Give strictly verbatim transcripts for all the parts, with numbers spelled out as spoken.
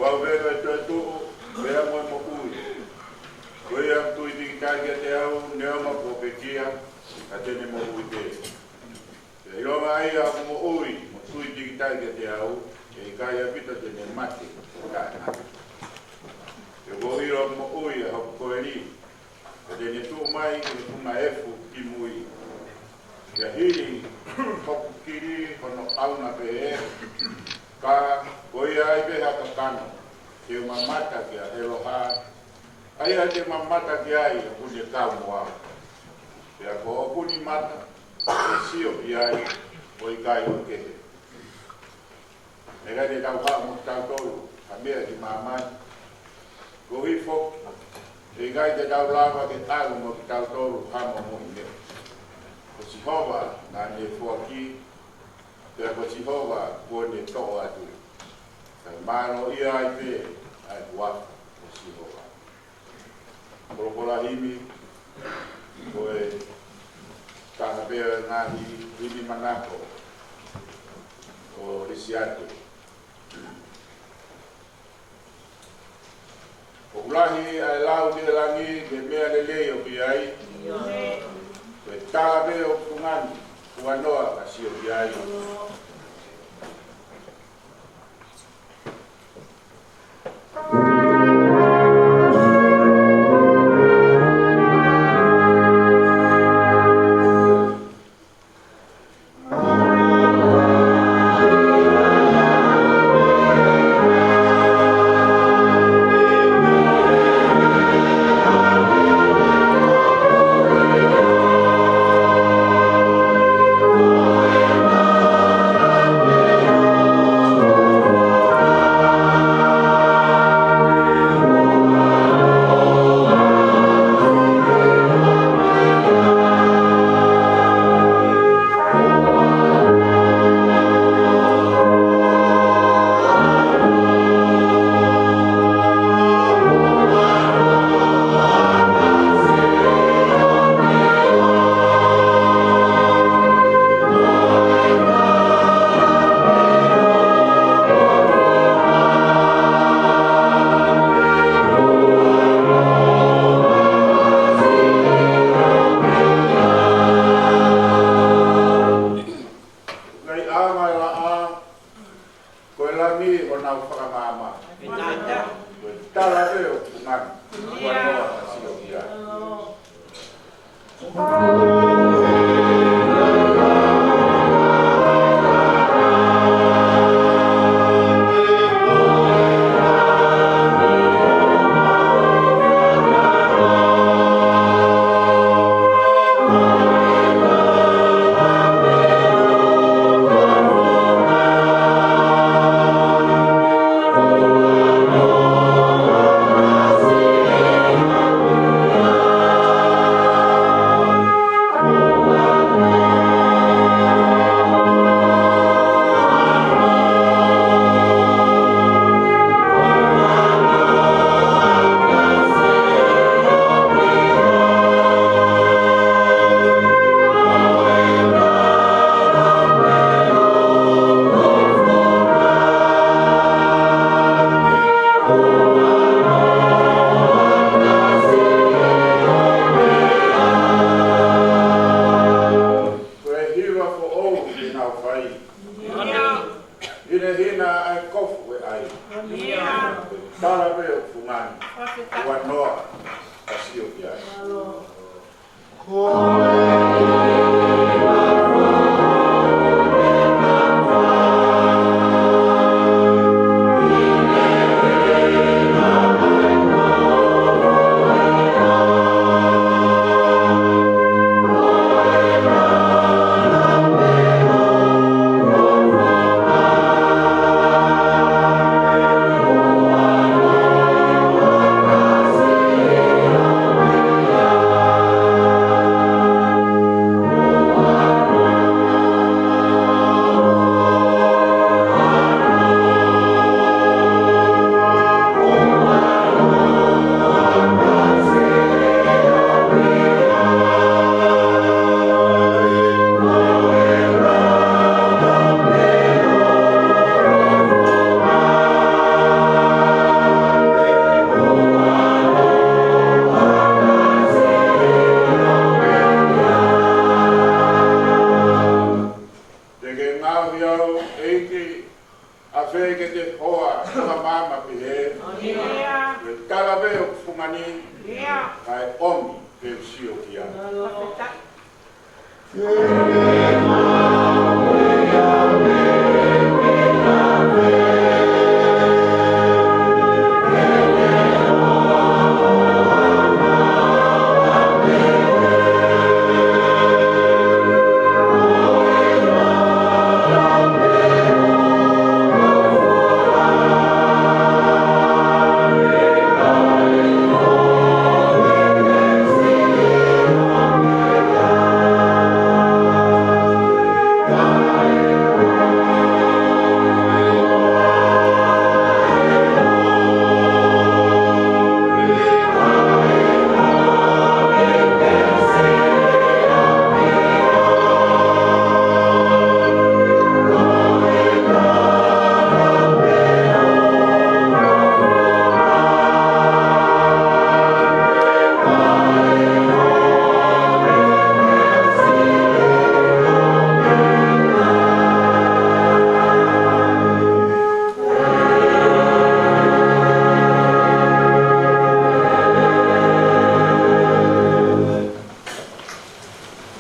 Au velo e toetuʻu, pea mo e moʻui. Ko ia ʻoku tui digitai kiate au, neongo kuo pekia, ka te ne moʻui pē. Pea ʻilonga ʻa ia ʻoku moʻui, mo tui digitai kiate au, ʻe ʻikai ʻaupito te ne mate, taʻengata. Pea kuo ʻilo ʻoku moʻui ʻa hoku koeli, pea te ne tuʻu mai ki he funga efu kimui. Pea hili hoku kili hono ʻauna pehē, ka ko ia ai pē ha kakano, te u mamata kia ʻEloha, ʻa ia te u mamata ki ai ʻoku ne kau mo au. Pea ko hoku ni mata, ʻe sio ki ai, ʻo ʻikai ʻo kehe. ʻE ʻikai te tau haʻu mo kitautolu ha meʻa ki māmani. Koeʻuhi foki, ʻe ʻikai te tau lava ke ʻalu mo kitautolu ha momoʻi meʻa. Ko Sihova naʻa ne foaki, pea ko Sihova kuo ne toʻo atu. Kae mālōʻia ai pē ʻa e huafa ʻo Sihova. Kolokola himi, ko e taha pē ʻo e ngaahi himi manako ʻo Lisiate. ʻOku lahi ʻa e lau ki he langi, ki he meʻa lelei ʻoku ʻi ai. Ko e tala pē ʻoku fungani, ʻoua noa ka sio ki ai. Ngai ama la a, ko e langi ʻoku nau fakamaama. Ko e tala pē ʻoku fungani, ʻoua noa ka sio ki ai. Ko e hiva foʻou te nau fai. Hinehina ʻa e kofu ʻe ʻai. Tala pē ʻoku fungani, ʻoua noa ka sio ki ai. Māmā pehē. ʻIo. Ko e tala pē ʻoku fungani. ʻIo. Kae ʻomi ke u sio ki ai.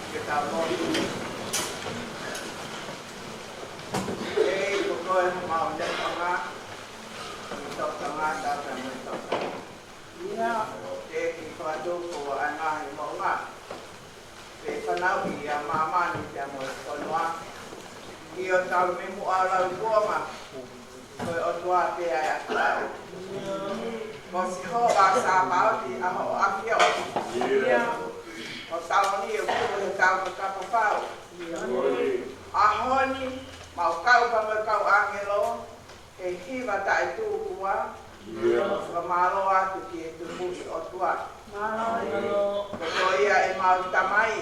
Ke tau moʻui. ʻEiki, ko koe homau neongo, ʻi he toʻutangata pea mo e toʻutangata. ʻIo. ʻEiki, fakatupu ʻa e ngaahi moʻunga. Ke fanauʻi ʻa māmani pea mo e fonua. ʻIo, talu mei muʻa ʻo lauikuonga. Ko e ʻOtua pē ʻa e ʻAfiona. Ko Sihova Sāpaoti ʻa hoʻo ʻAfio. ʻIo. Ko e taloni ʻoku tuʻu he tau kakapa fau. ʻIo. ʻAho ni, mau kau pea mo e kau ʻāngelo, he hiva taʻetūkua. ʻIo. Fakamālō atu ki he Tupuʻi ʻOtua. Mālō. Ko koe ia ʻemau Tamai.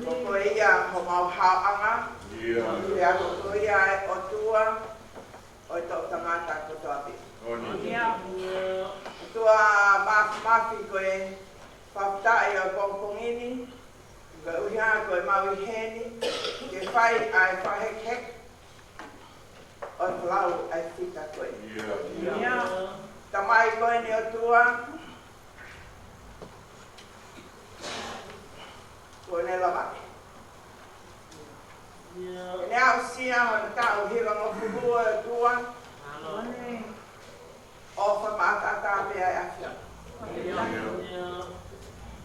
Ko koe ia homau haoʻanga. ʻIo. Pea ko koe ia ʻa e ʻOtua ʻo e toʻutangata kotoa pē. ʻIo. ʻOtua Māfimafi, ko e fakafetaʻi ʻo e pongipongi ni, koeʻuhi ko ʻemau ʻi heni, ke fai ʻa e fakahekeheke ʻo e folau ʻa e fita ko ē. ʻIo. Tamai, ko eni ʻOtua, kuo ne lava. ʻIo. Ke ne aʻusia hono taʻu hivangofulu ʻOtua. ʻOfa maʻataʻatā pē ʻa e ʻAfiona.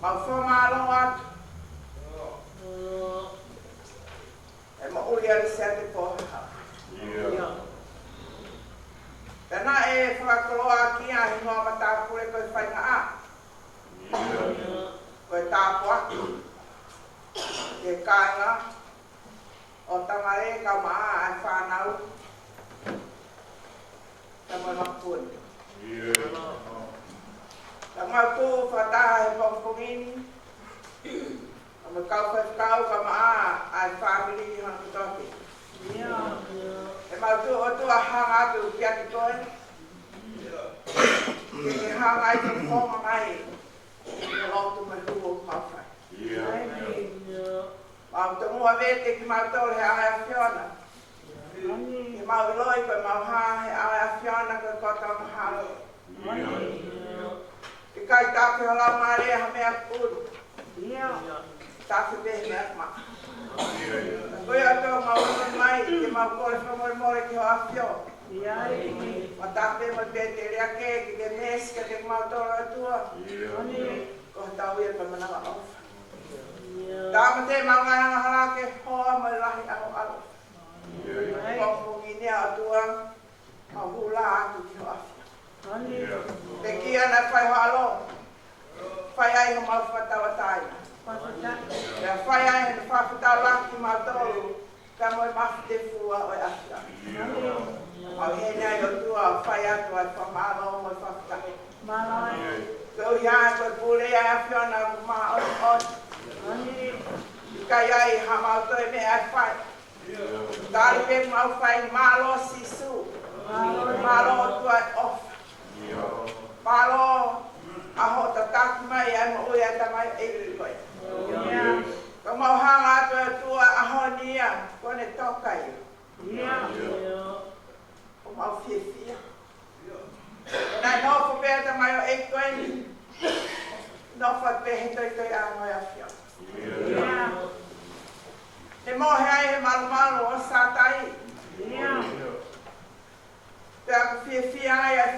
Mau fakamālō atu. ʻE moʻui ʻa Lisiate Pōhaha. Pea naʻe fakakoloa ʻaki ia ʻe he hingoa matāpule ko e Faingaʻa. Ko e tāpuaki ki he kāinga ʻo Tamale kae ʻumaʻā ʻa e fānau, kae ʻumaʻā e mokopuna. Ka mau kau fakataha he pongipongi ni, kae ʻumaʻā e kau faifekau kae ʻumaʻā ʻa e fāmili hono kotoa pē. ʻE mau tuʻu ʻOtua hanga atu kiate koe, ke ke hanga ʻo fakafofonga mai ʻa e lotu mo e hū ʻoku mau fai. Mau tomuʻa vete kimautolu he ʻao ʻo e ʻAfiona. Ke mau ʻiloʻi ko ʻemau hā he ʻao ʻo e ʻAfiona ko e koto mahalo. ʻIkai tafe ho Laumālie ha meʻa ʻoku ʻulu. Tafe pē he meʻa ʻoku maʻa. Ko ia ʻOtua mau ʻomi mai, ke mau kole fakamolemole ki ho ʻAfio. Matape mo e pēteliake, ke ke meesi kiate kimautolu ʻOtua. Ko hotau ia pē manava ʻofa. Tāmateʻi ʻemau ngaahi angahala ki he hoa mo e lahi ʻa ho ʻAlo. Ko e pongipongi ni ʻOtua, mau hū lā atu ki ho ʻAfio. Pekia naʻa fai ho ʻAlo, fai ai homau fakatauʻatāina. Pea fai ai hono fakafetaulaki kimautolu, kae ʻumaʻā e mafi tefua ʻo e ʻAfio. Mau ʻi heni ai ʻOtua, fai atu ʻa e fakamālō mo e fakafetaʻi. Koeʻuhi ko e pule ʻa e ʻAfiona ʻoku māʻoniʻoni. ʻIkai ai haʻamau toe meʻa ʻe fai. Tali pē ʻemau fai, mālō Sīsū. Mālō ʻOtua e ʻofa. Mālō ʻa hoʻo tataki mai ʻa e moʻui ʻa e tamaioʻeiki ko ē. Ka mau hanga atu ʻOtua ʻaho ni ia, kuo ne toka ia. ʻOku mau fiefia.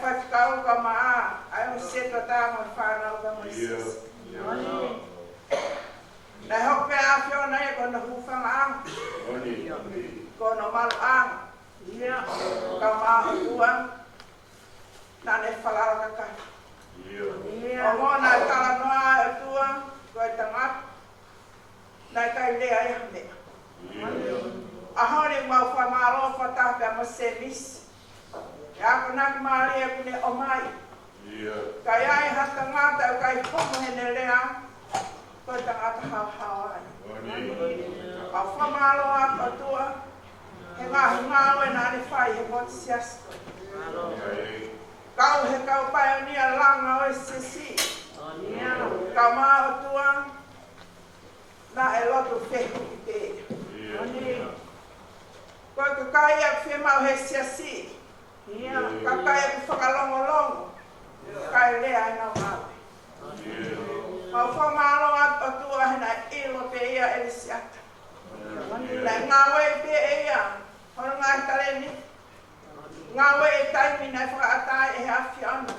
Faifekau kae ʻumaʻā ʻa e ongo setuata mo e fānau kae ʻumaʻā e siasi. Naʻe hoko pē ʻa e ʻAfiona ia ko hono hūfangaʻanga, ko hono maluʻanga. Kae ʻumaʻā ʻOtua naʻa ne falala kakato. ʻOku ʻi ai e talanoa ʻa e ʻOtua ko e tangata naʻe ʻikai lea ia ha meʻa. ʻAho ni mau fakamālō fakataha pea mo Semisi he akonaki mālie kuo ne ʻomai. Ka ʻi ai ha tangata ʻoku ʻikai homo heʻene lea, ko e tangata haohaoa ia. Mau fakamālō atu ʻOtua he ngaahi ngāue naʻa ne fai he motu siasi ko eni. Kau he kau paionia langa ʻo e siasi. Kae ʻumaʻā ʻOtua naʻe lotu fehuʻi pē. Ko e kakai ʻoku fiemaʻu he siasi, kakai ʻoku fakalongolongo, kae lea ʻenau ngāue. Mau fakamālō atu ʻOtua he naʻe ʻilo pē ia ʻe Lisiata. Naʻe ngāueʻi pē ʻe ia hono ngaahi talēniti. Ngāueʻi e taimi naʻe fakaʻatā ai ʻe he ʻAfiona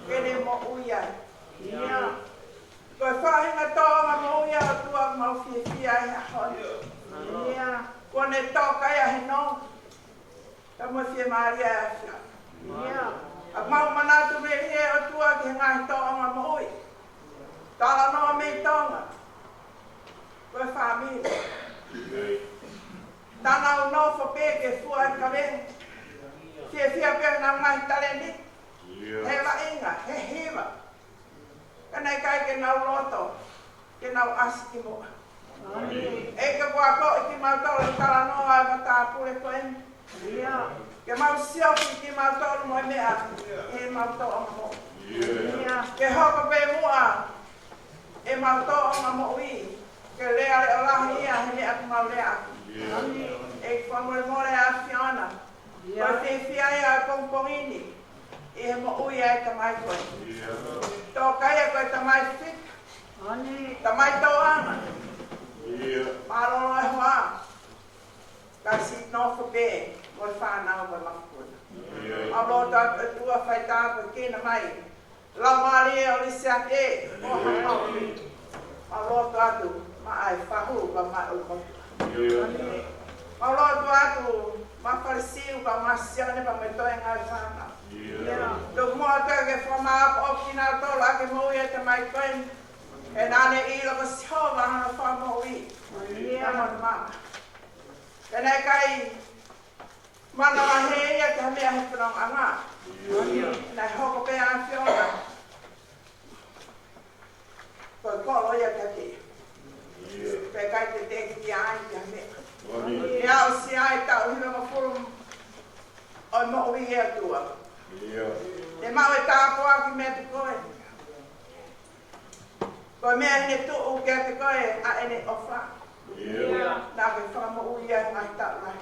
ke ne moʻui ai. Ko e faʻahinga tōʻonga moʻui ia ʻOtua ʻoku mau fiefia ai he ʻaho ni. Kuo ne toka ia he nonga pea mo e fiemālie ʻa e ʻAfiona. ʻOku mau manatu melie ʻOtua ki he ngaahi tōʻonga moʻui. Talanoa mei Tonga, ko e fāmili. Naʻa nau nofo pē ke fua e kavenga. Fiefia pē ʻenau ngaahi talēniti he vaʻinga, he hiva. Ka naʻe ʻikai ke nau loto ke nau ʻasi ki muʻa. ʻEiki, kuo akoʻi kimautolu ʻe he talanoa ʻa e matāpule ko eni ke mau sio ki kimautolu mo e meʻa ʻi heʻemau tōʻonga moʻui. Ke hoko pē muʻa ʻemau tōʻonga moʻui ke lea leʻo lahi ia he meʻa ʻoku mau lea ʻaki. ʻEiki, fakamolemole ʻAfiona, ko e fiefia ia ʻo e pongipongi ni ʻi he moʻui ʻa e tamai ko eni. Toka ia ko e tamai fika, tamai tōʻonga, mālōlō e hoa, ka siʻi nofo pē mo e fānau mo e mokopuna. Mau lotu atu ʻOtua, fai tāpuekina mai e laumālie ʻo Lisiata ʻo Haʻamotu. Mau lotu atu maʻa e fahu kae ʻumaʻā e ʻulumotuʻa. Mau lotu atu maʻa Falesiu kae ʻumaʻā Sione pea mo e toenga ʻo e fānau. Tuku muʻa ʻOtua ke fakamāʻopoʻopo kinautolu ʻaki e moʻui ʻa e tamai ko eni, he naʻa ne ʻilo ko Sihova hono fakamoʻui. Naʻa mo e mama. Pea naʻe ʻikai manavahē ia ki ha meʻa he fonongaʻanga. Naʻe hoko pē ʻa e ʻAfiona ko e kolo ia kiate ia. Pea ʻikai tetekiʻi ia ai ki ha meʻa. Pea aʻusia ai e taʻu hivangofulu ʻo e moʻui ʻe ʻOtua. Te mau e tāpuaki meiate koe. Ko e meʻa ʻi heʻene tuʻu kiate koe ʻa ʻene ʻofa. Naʻa ke fakamoʻui ia he ngaahi taʻu lahi.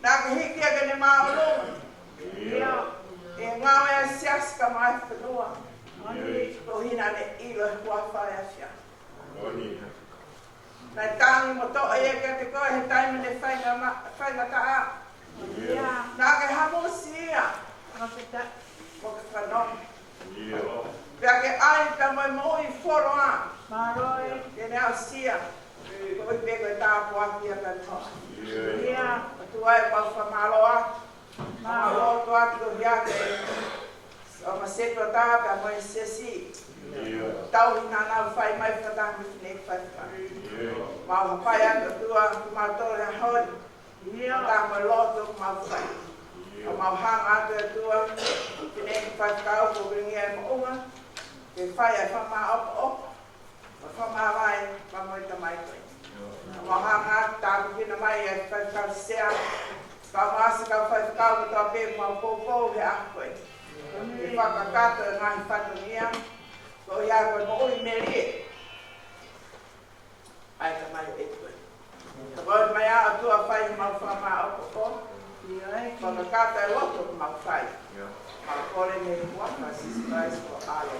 Naʻa ke hiki ia ki he māʻolunga ʻi he ngāue ʻa e siasi kae ʻumaʻā e fonua. Koeʻuhi naʻa ne ʻilo e huafa ʻo e ʻAfiona. Naʻe tangi mo toʻo ia kiate koe he taimi ne faingama-, faingataʻa. Naʻa ke hamusi ia mo ke fanongo. Pea ke ʻai pea mo e moʻui fuoloa ke ne aʻusia koeʻuhi pē ko e tāpuaki ia kātoa. ʻOtua ē, mau fakamālō atu. Mau lotu atu koeʻuhi ko e ongo setuata pea mo e siasi. Tauhi naʻa nau fai mai fakataha mo e fineʻeiki faifekau. Mau hapai atu ʻOtua kimautolu he ʻaho ni. Fakataha mo e lotu ʻoku mau fai. Mau hanga atu ʻOtua, fineʻeiki faifekau ko Vilingia e Moʻunga, ke fai ʻa e fakamāʻopoʻopo, ʻo fakamāvae pea mo e tamai ko ē. Mau hanga atu, tāpuekina mai ʻa e faifekau sea, kae ʻumaʻā siʻi kau faifekau kotoa pē ʻoku mau poupou he ʻaho ko ē. Ke fakakakato e ngaahi fatongia, koeʻuhi ko e moʻui melie ʻa e tamai ko ē. Tokoni mai ʻa e ʻOtua fai mau fakamāʻopoʻopo. Fakakakato e lotu ʻoku mau fai. Mau kole mei he huafa ʻo Sīsū Kalaisi ko e ʻAlo.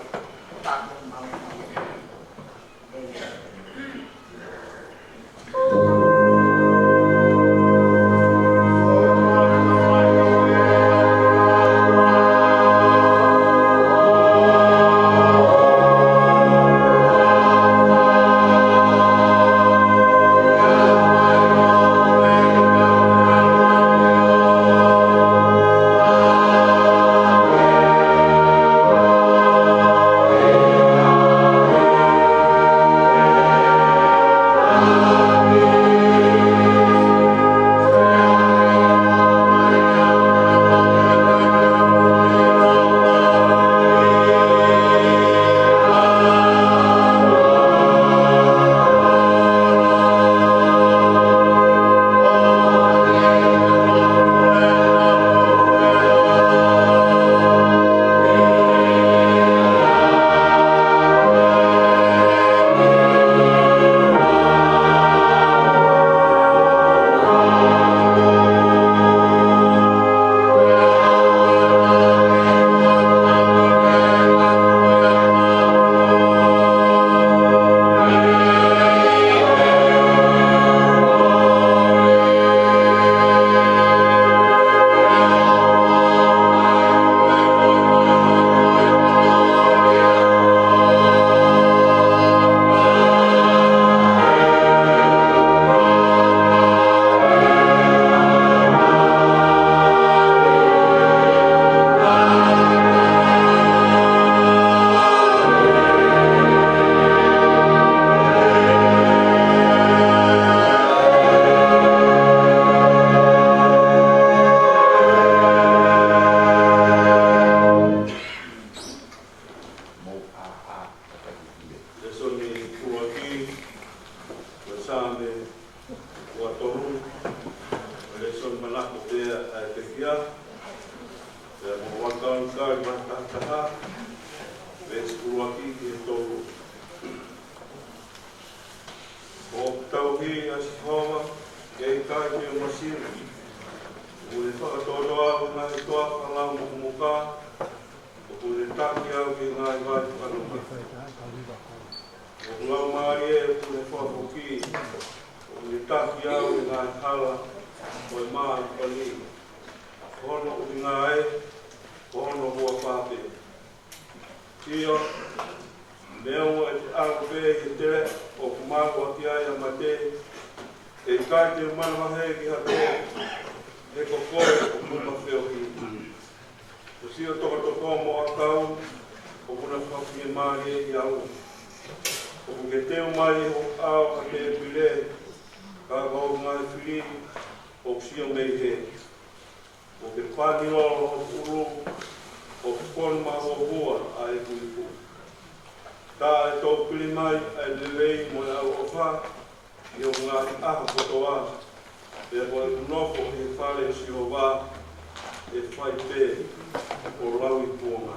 Pāko mau. ʻĒmeni. Tali mai tahataha, veesi ʻuluaki ki he tolu. ʻOku tauhi ʻa Sihova, ʻe ʻikai te u masiva. ʻOku ne fakatoatoa au ʻi he ngaahi toafa lau mukumuka, ʻoku ne taki au ki he ngaahi vai fakanonga. ʻOku laumālie ʻoku ne fakafoki, ʻoku ne taki au ʻi he ngaahi hala ʻo e māʻoniʻoni. Ko hono ʻuhinga ē, ko hono huafa pē. ʻIo, neongo ʻete ʻalu pē ʻi he teleʻa ʻoku malu ʻaki ai ʻa e mate, ʻe ʻikai te u manavahē ki ha tō, he ko koe ʻoku ma feohi. Ko siʻo tokotoko mo ʻakau, ʻoku na fakafiemālieʻi au. ʻOku ke teu mai ʻi hoku ʻao ha tēpile, ka ko hoku ngaahi fili, ʻoku sio mei hē. ʻOku ke pani lolo hoku ʻulu, ʻoku fonu mahuohua ʻa ʻeku ipu. Tā ʻe toupili mai ʻa e lelei mo e ʻaloʻofa ʻi hoku ngaahi ʻaho kotoa, pea ko ʻeku nofo ʻi he fale ʻo Sihova ʻe fai pē ʻo lauikuonga.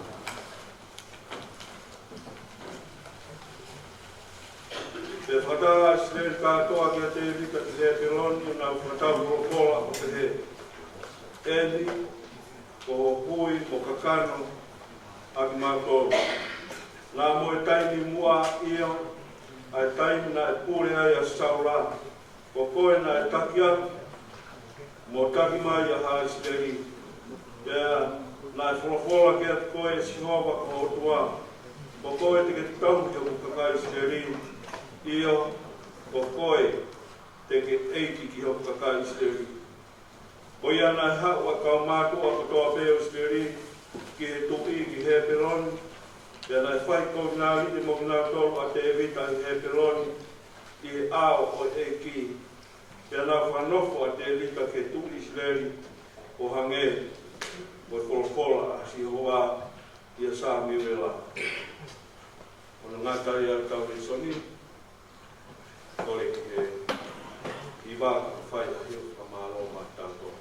Pea fakataha ʻa ʻIsileli kātoa kia Tēvita ki Hepeloni, ʻo nau fakataufolofola ʻo pehē, ʻEni, ko ho kui mo kakano ʻa kimautolu. Naʻa mo e taimi muʻa, ʻio, ʻa e taimi naʻe pule ai ʻa Saula, ko koe naʻe taki au, mo taki mai ʻa haʻa ʻIsileli. Pea naʻe folofola kiate koe ʻe Sihova ko ho ʻOtua, ko koe te ke tauhi hoku kakai ʻIsileli, ʻio, ko koe te ke ʻeiki ki hoku kakai ʻIsileli. Ko ia naʻe haʻu ʻa e kau mātuʻa kotoa pē ʻo ʻIsileli ki he tuʻi ki Hepeloni, pea naʻe fai kovinānite mo kinautolu ʻa Tēvita ʻi Hepeloni, ʻi he ʻao ʻo e ʻEiki. Pea naʻe fakanofo ʻa Tēvita ki he tuʻi ʻIsileli, ʻo hangē ko e folofola ʻa Sihova kia Sāmiuela. ʻO na ngata ia ʻetau lēsoni. Kole ki he hiva ka fai ʻa e fakamālō maʻatautolu.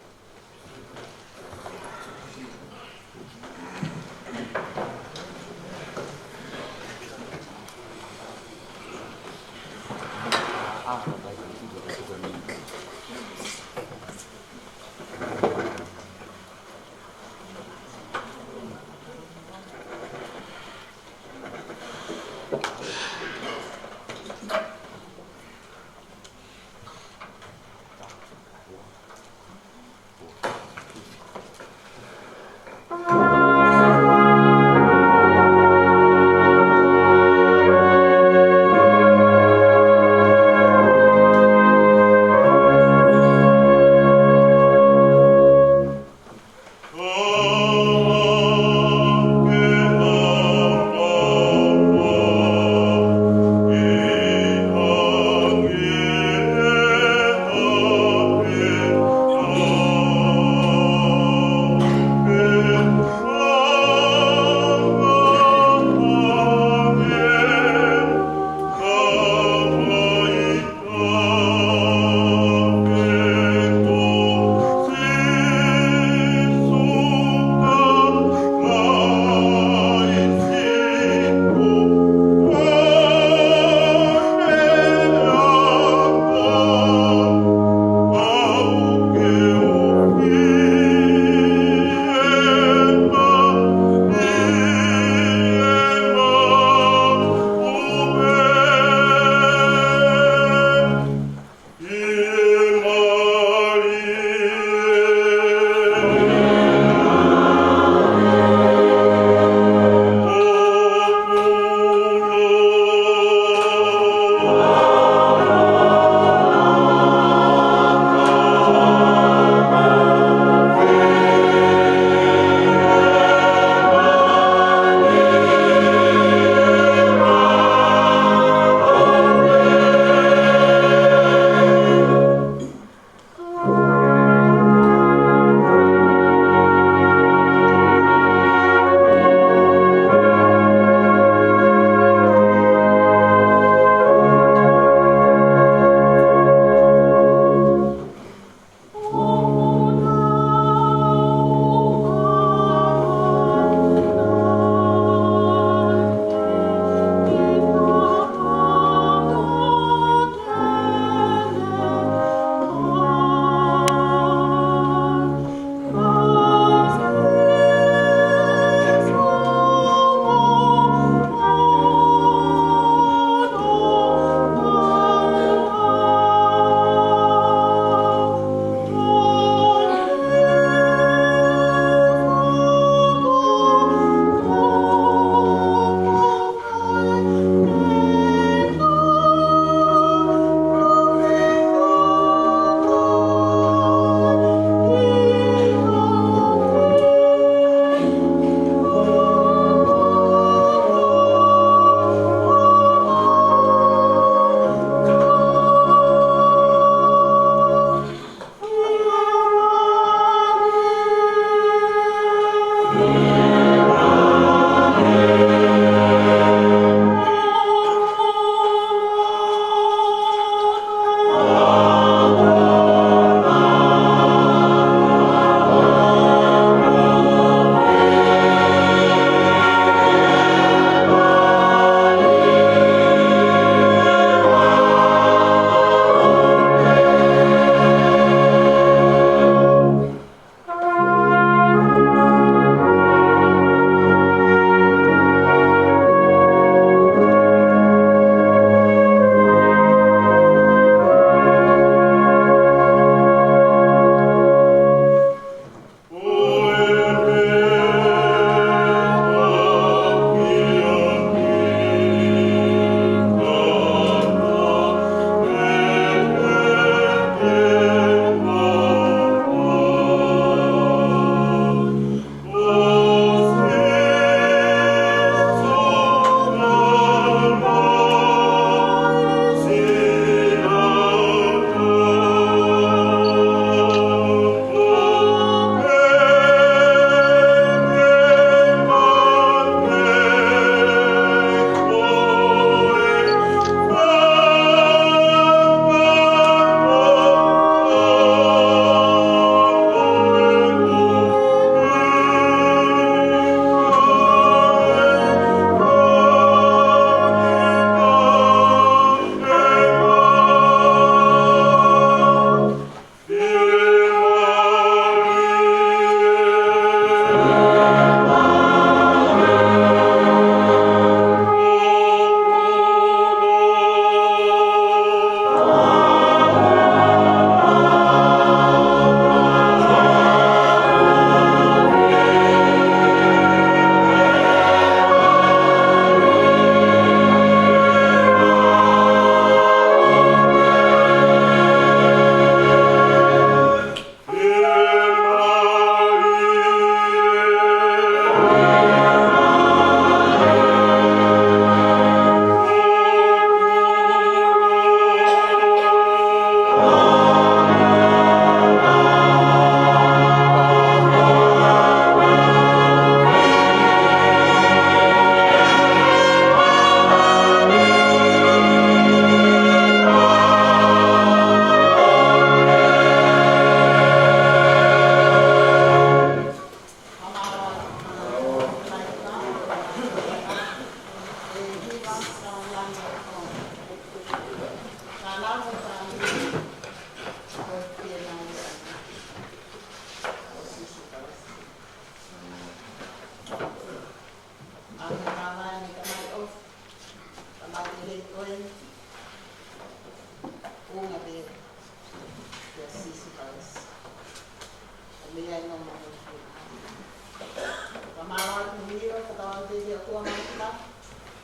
Te te ʻOtua mai ta,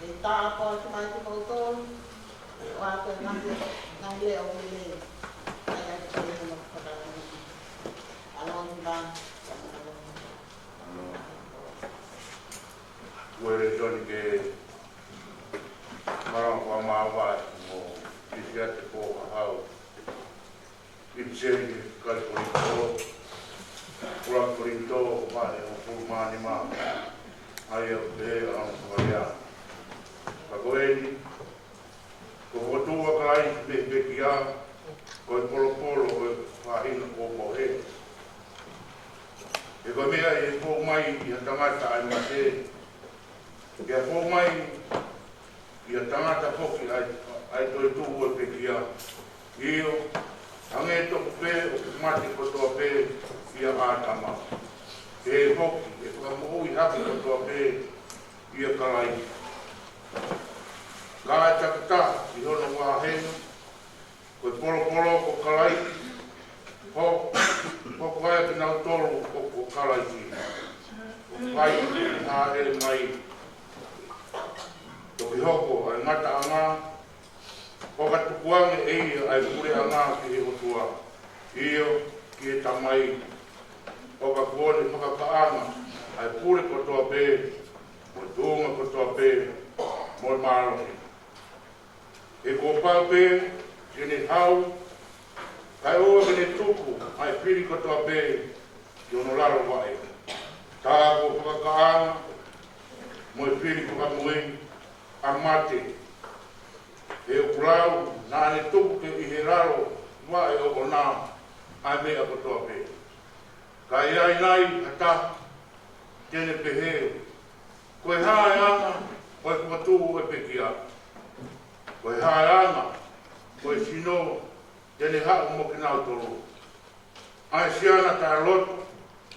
e tāpuaki mai kimoutolu, ʻo ʻoatu e ngaahi, ngaahi leʻo lelei, ʻa ia ke te ʻi hono fakalangi. ʻAlo ni ma, ʻalo ni. Uere Tony ke marang kua mawa mo ʻIsiate Pōkahau. ʻIpiseli ki he kakai Kolinitō, ʻuluaki Kolinitō, vahe hongofulu mā nima, ʻa ia ʻoku pehē hono fakalea. Ka ko eni, kuo fokotuʻu ʻa Kalaisi mei he pekia, ko e polopolo ʻo e faʻahinga kuo mohe. He ko e meʻa ʻe fou mai ʻi ha tangata ʻa e mate, pea fou mai ʻi ha tangata foki ʻa e, ʻa e toetuʻu ʻo e pekia. ʻIo, hangē tofu pē ʻoku mate kotoa pē ʻia ʻĀtama, pehē foki ʻe fakamoʻui hake kotoa pē ʻia Kalaisi. Ka ʻe takitaha ʻi hono vāhenga, ko e polopolo ko Kalaisi, ho-, hoko ai kinautolu ko, ko Kalaisi. ʻOku ʻikai ke hāʻele mai, toki hoko ʻa e ngataʻanga, ʻo ka tukuange ʻe ia ʻa e puleʻanga ki he ʻOtua, ʻio, ki he Tamai, ʻo ka kuo ne fakakaʻanga ʻa e pule kotoa pē, mo e tuʻunga kotoa pē, mo e mālohi. He kuo pau pē ke ne hau, kae ʻoua ke ne tuku ʻa e fili kotoa pē ki hono lalo vaʻe. Tā kuo fakakaʻanga mo e fili fakamui ʻa mate. He ʻoku lau, naʻa ne tuku ke ʻi he lalo vaʻe ʻoʻona ʻa e meʻa kotoa pē. Ka ʻe ʻi ai nai ha taha te ne pehē, ko e hā e anga ʻo e fokotuʻu ʻo e pekia? Ko e hā e anga ʻo e sino te ne haʻu mo kinautolu? ʻA e siana taʻeloto,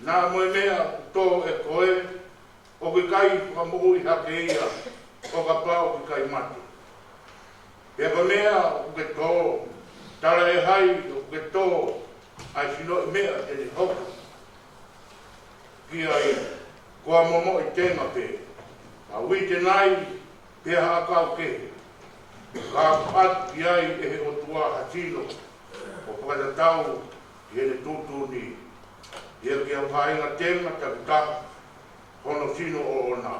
naʻa mo e meʻa ʻoku tō ʻe koe, ʻoku ʻikai fakamoʻui hake ia, ʻo kapau ʻoku ʻikai mate. Pea ko e meʻa ʻoku ke tō, talaʻehai ʻoku ke tō ʻa e sinoʻi meʻa te ne hoko ki ai, ko ha momoʻi tenga pē, ha uite nai, pe ha ʻakau kehe. Ka ʻoku ʻoatu ki ai ʻe he ʻOtua ha sino, ʻo fakatatau ki heʻene tuʻutuʻuni, ʻio ki ha faʻahinga tenga takitaha hono sino ʻoʻona.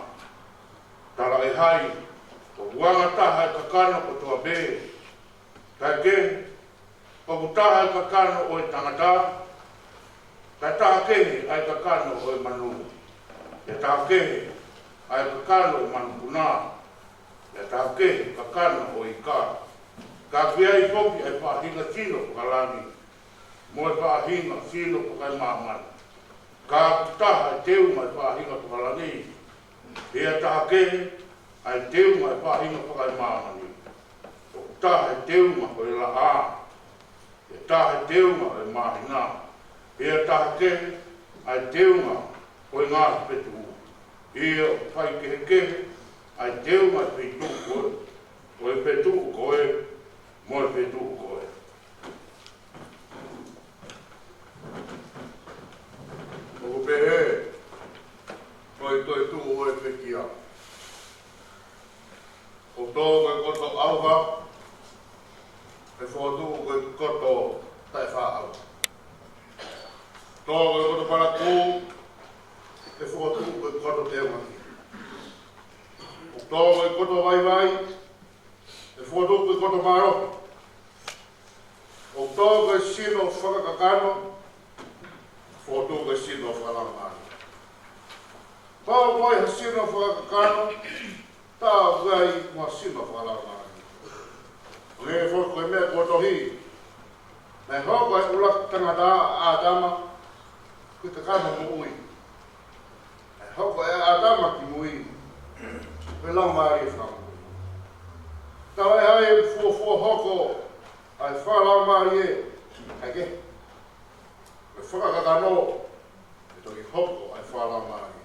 Talaʻehai ʻoku anga taha e kakano kotoa pē, kae kehe, ʻoku taha e kakano ʻo e tangata, kae taha kehe ʻa e kakano ʻo e manu, pea taha kehe ʻa e kakano ʻo e manupuna, pea taha kehe kakano ʻo e ika. Ka ʻoku ʻi ai foki ʻa e faʻahinga sino fakalangi, mo e faʻahinga sino fakaemāmani. Ka ʻoku taha e teunga ʻo e faʻahinga fakalangi, pea taha kehe ʻa e teunga ʻo e faʻahinga fakaemāmani. ʻOku taha e teunga ʻo e laʻā, pea taha e teunga ʻo e māhina, pea taha kehe ʻa e teunga ʻo e ngaahi fetuʻu. ʻIo, faikehekehe ʻa e teunga ʻo e feituʻu ko ē, ʻo e fetuʻu ko ē, mo e fetuʻu ko ē. ʻOku pehē, ko e toetuʻu ʻo e pekia. ʻOku tō ko e koto ʻauha, ʻe fokotuʻu ko e koto taʻefāʻauha. Tō ko e koto palakū, ʻe fokotuʻu ko e koto teungaʻi. ʻOku tō ko e koto vaivai, ʻe fokotuʻu ko e koto mālohi. ʻOku tō ko e sino fakakakano, fokotuʻu ko e sino fakalaumālie. Pau ko e ha sino fakakakano, tā ʻoku ʻi ai mo ha sino fakalaumālie. ʻO hangē foki ko e meʻa kuo tohi, naʻe hoko ʻa e ʻuluaki tangata, ʻa ʻĀtama, ko e kakano moʻui. Naʻe hoko ʻa ʻĀtama ki mui, ko e laumālie fakamoʻui. Talaʻehai ʻe fuofua hoko ʻa e fakalaumālie, kae kehe, ko e fakakakano, ʻe toki hoko ʻa e fakalaumālie.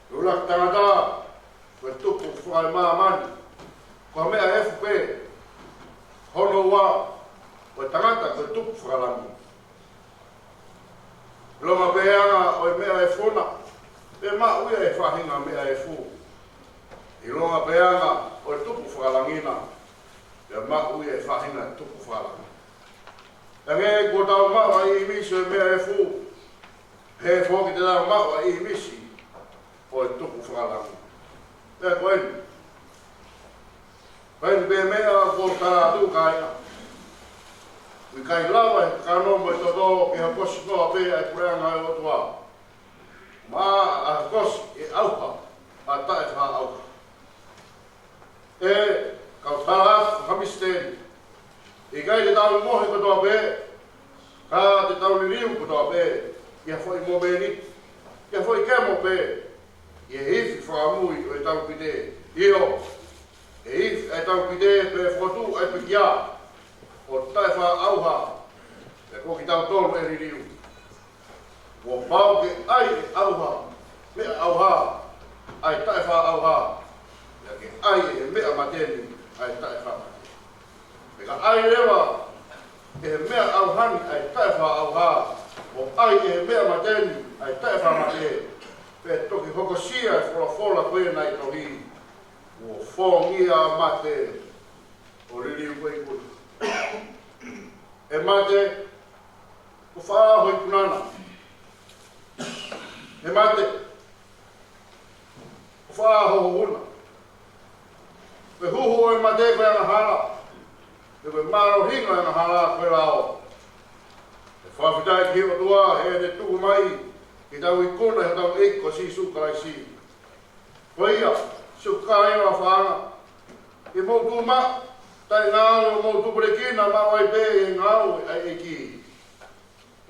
Ko e ʻuluaki tangata, ko e tupu fakaemāmani, ko e meʻa efu pē. Hono ua, ko e tangata, ko e tupu fakalangi. Loma pē ʻa e anga ʻo e meʻa efu na, pea maʻu ia ʻe he faʻahinga meʻa efu. ʻIlonga pē ʻa e anga ʻo e tupu fakalangi na, pea maʻu ia ʻe he faʻahinga tupu fakalangi. Hangē kuo tau maʻu ʻa e ʻīmisi ʻo e meʻa efu, pehē foki te tau maʻu ʻa e ʻīmisi ʻo e tupu fakalangi. Pea ko eni, ko eni pē meʻa kuo tala atu, kāinga. ʻOku ʻikai lava ʻe he kakano mo e toto ke hokosi noa pē ʻa e puleʻanga ʻo e ʻOtua, mo e hokosi ʻe he ʻauha ʻa e taʻefaʻaʻauha. ʻE kau tala atu ha misiteli, ʻikai te tau mohe kotoa pē, ka te tau liliu kotoa pē ʻi ha foʻi mōmeniti, ʻi ha foʻi kemo pē, ʻi he ifi fakamui ʻo e taukite. ʻIo, ʻe ifi ʻa e taukite pea fokotuʻu ʻa e pekia ʻo e taʻefaʻaʻauha, pea ko kitautolu ʻe liliu. Kuo pau ke ʻai ʻe he ʻauha, meʻa ʻauha, ʻa e taʻefaʻaʻauha, pea ke ʻai ʻe he meʻa mate ni ʻa e taʻefaʻamate. Pea ka ʻai leva ʻe he meʻa ʻauha ni ʻa e taʻefaʻaʻauha, ʻo ʻai ʻe he meʻa mate ni ʻa e taʻefaʻamate, pea toki hokosia e folofola ko ia naʻe tohi: Kuo fōngia ʻa mate, ʻo liliu ko e ikuna. ʻE mate, ko fē ho ikuna na? ʻE mate, ko fē ho huhu na? Ko e huhu ʻo e mate ko e angahala, pea ko e mālohinga ʻo e angahala ko e lao. ʻE fakafetaʻi ki he ʻOtua heʻene tuku mai ke tau ikuna ʻi hotau ʻEiki ko Sīsū Kalaisi. Ko ia, siʻoku kāinga ʻofaʻanga, ʻi hoʻomou tuʻu maʻu taʻengāue, ʻo mou tupulekina maʻu ai pē ʻi he ngāue ʻa e ʻEiki,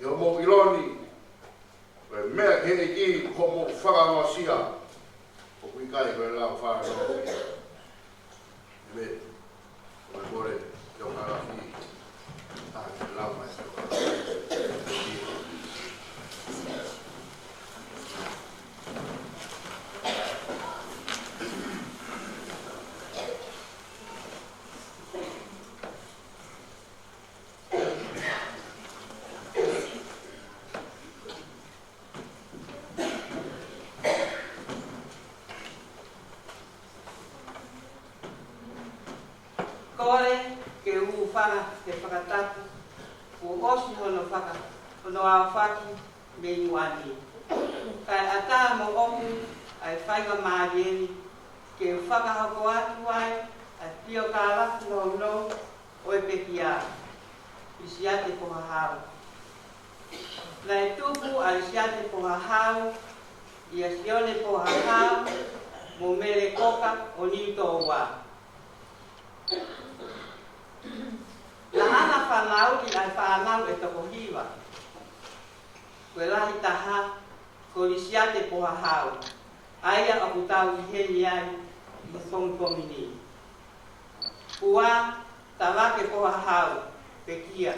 ʻi hoʻomou ʻilo ni ko e meʻa ki he ʻEiki ko hoʻomou fakaongosia, ʻoku ʻikai ko e lao fānau. ʻĒmeni. Ko e kole, ʻio ka lafi, ʻa e lao mai, ʻio ka lafi. Kole ke u hūfanga he fakatapu kuo ʻosi hono faka-, hono aofaki mei muʻa ni. Kae ʻatā moʻoku ʻa e faingamālie ni ke u fakahoko atu ai ʻa e piokālafi nounou ʻo e pekia, ʻa Lisiate Pohahau. Naʻe tupu ʻa Lisiate Pohahau ʻia Sione Pohahau mo Mele Koka ʻo Niutōua. Naʻá na fanauʻi ʻa e fānau ʻe toko hiva. Ko e lahi taha ko Lisiate Pohahau, ʻa ia ʻoku tau ʻi heni ai ʻi he pongipongi ni. Ua, Tavake Pohahau, pekia.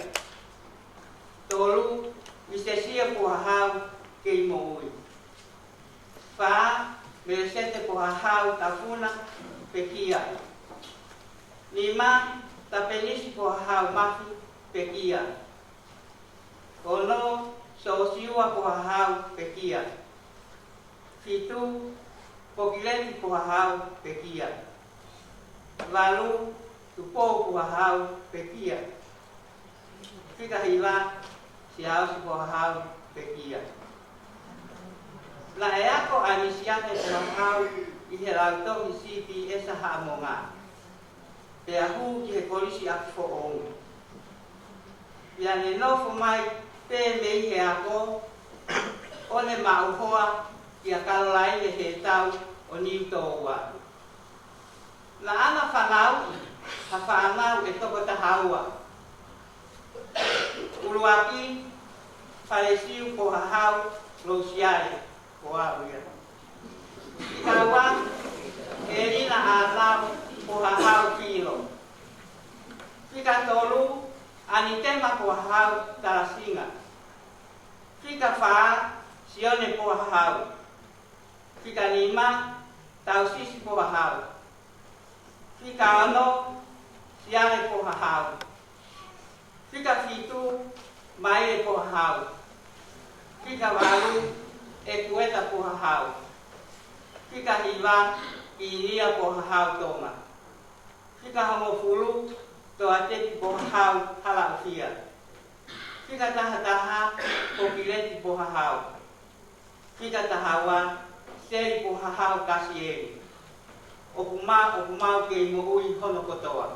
Tolu, Misesi Pohahau, kei moʻui. Fā, Melesete Pohahau Tafuna, pekia. Nima, Tapenisi Pohahau Mafi, pekia. Ono, Sosiua Pohahau, pekia. Fitu, Pokileti Pohahau, pekia. Valu, Tupou Pohahau, pekia. Fika hiva, Siaosi Pohahau, pekia. Naʻe ako ʻa Lisiate Pohahau ʻi he lautohi C P S Haʻamonga, pea hū ki he Kolisi ʻApifoʻou. Pea ne nofo mai pē mei he ako, ʻo ne maʻu hoa kia Kalolaine Hetau ʻo Niutōua. Naʻá na fanauʻi ha fānau ʻe toko taha ua. ʻUluaki, Falesiu Pohahau Lousiale, ko au ia. Fika ua, Elina Anau Pohahau Filo. Fika tolu, Anitema Pohahau Talasinga. Fika fā, Sione Pohahau. Fika nima, Tausisi Pohahau. Fika ono, Siale Pohahau. Fika fitu, Maile Pohahau. Fika valu, ʻEkueta Pohahau. Fika hiva, Kinia Pohahau Tonga. Fika hongofulu, Toateki Pohahau Halaʻofia. Fika tahataha, Pokileti Pohahau. Fika tahaua, Seli Pohahau Kasieli. ʻOku ma-, ʻoku mau kei moʻui hono kotoa.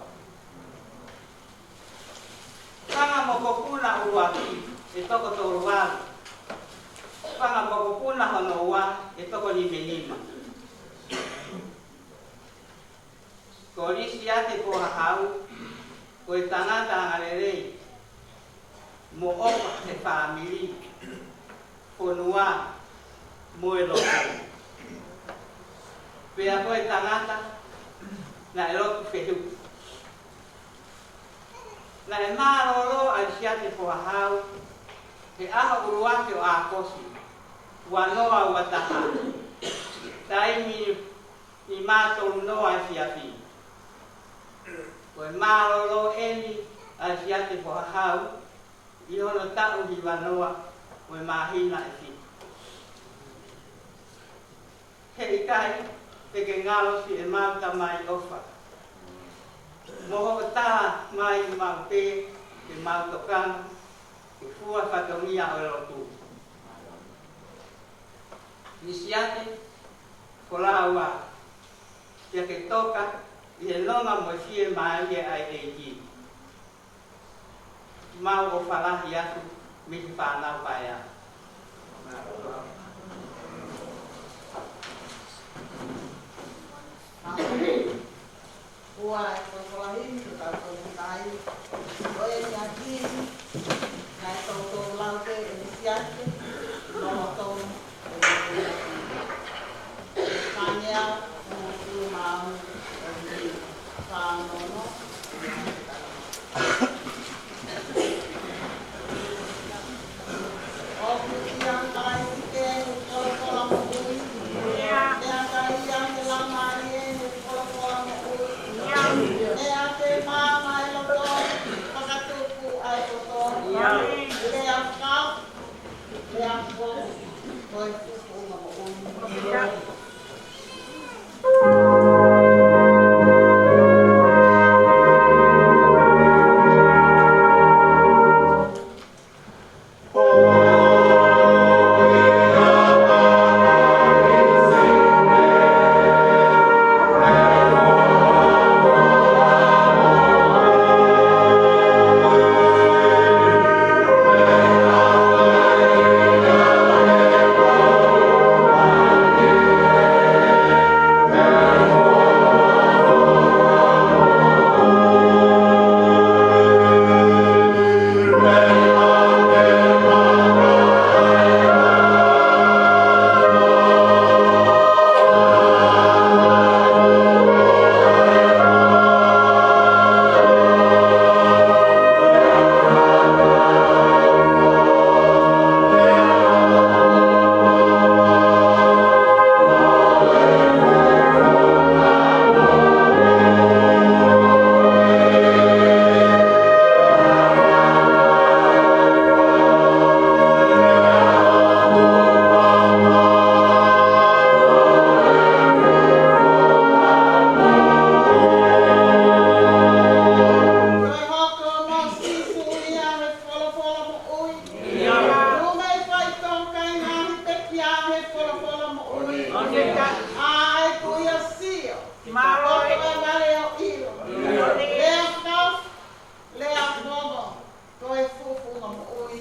Fanga mokopuna ʻuluaki ʻe toko tolu valu. Fanga mokopuna hono ua ʻe toko nimanima. Ko Lisiate Pohahau, ko e tangata angalelei, mo ʻofa he fāmili, fonua, mo e lotu. Pea ko e tangata naʻe lotu fehuʻi. Naʻe mālōlō ʻa Lisiate Pohahau he ʻaho ʻuluaki ʻo ʻAokosi, ua noa ua taha, taimi ni mā tolu noa efiafi. Ko e mālōlō eni ʻa Lisiate Pohahau ʻi hono taʻu hiva noa ʻo e māhina ʻe fitu. He ʻikai te ke ngalo siʻemau Tamai ʻofa mo hoʻo tala mai maʻu pē ke mau tokanga ke fua fatongia ʻo e lotu. Lisiate, ko e lava ia ke toka ʻi he nonga mo e fiemālie ʻa e ʻEiki. Mau ʻofa lahi atu mei he fānau paea. Ua e folofola himi, ko e tau tolu kai. Ko e ʻaho ni, naʻe toutou lau pē ʻe Lisiate, lolotonga ʻo e ʻaho ni. Tania, ʻo tui mau, ʻo tui fānono. ʻOku ʻia Kalaisi pē ʻa e folofola moʻui. ʻIa. Pea ʻia Laumālie ʻa e folofola moʻui. ʻIa. Pea te maama ʻa e loto, fakatupu ʻa e toto. ʻIa. Pea fau, pea fau, ko e fuʻu moʻui. ʻIa. Ko e hoko mai ʻa Sīsū ia he folofola moʻui. ʻIa. Tuʻu mei faʻitoka ʻi he ngaahi pekia he folofola moʻui. ʻIa. ʻA ē kuo ʻia Sio. Mālō. Ko e ngale ʻo ʻilo. ʻIa. Lea fau, lea momo, ko e fuʻu moʻui.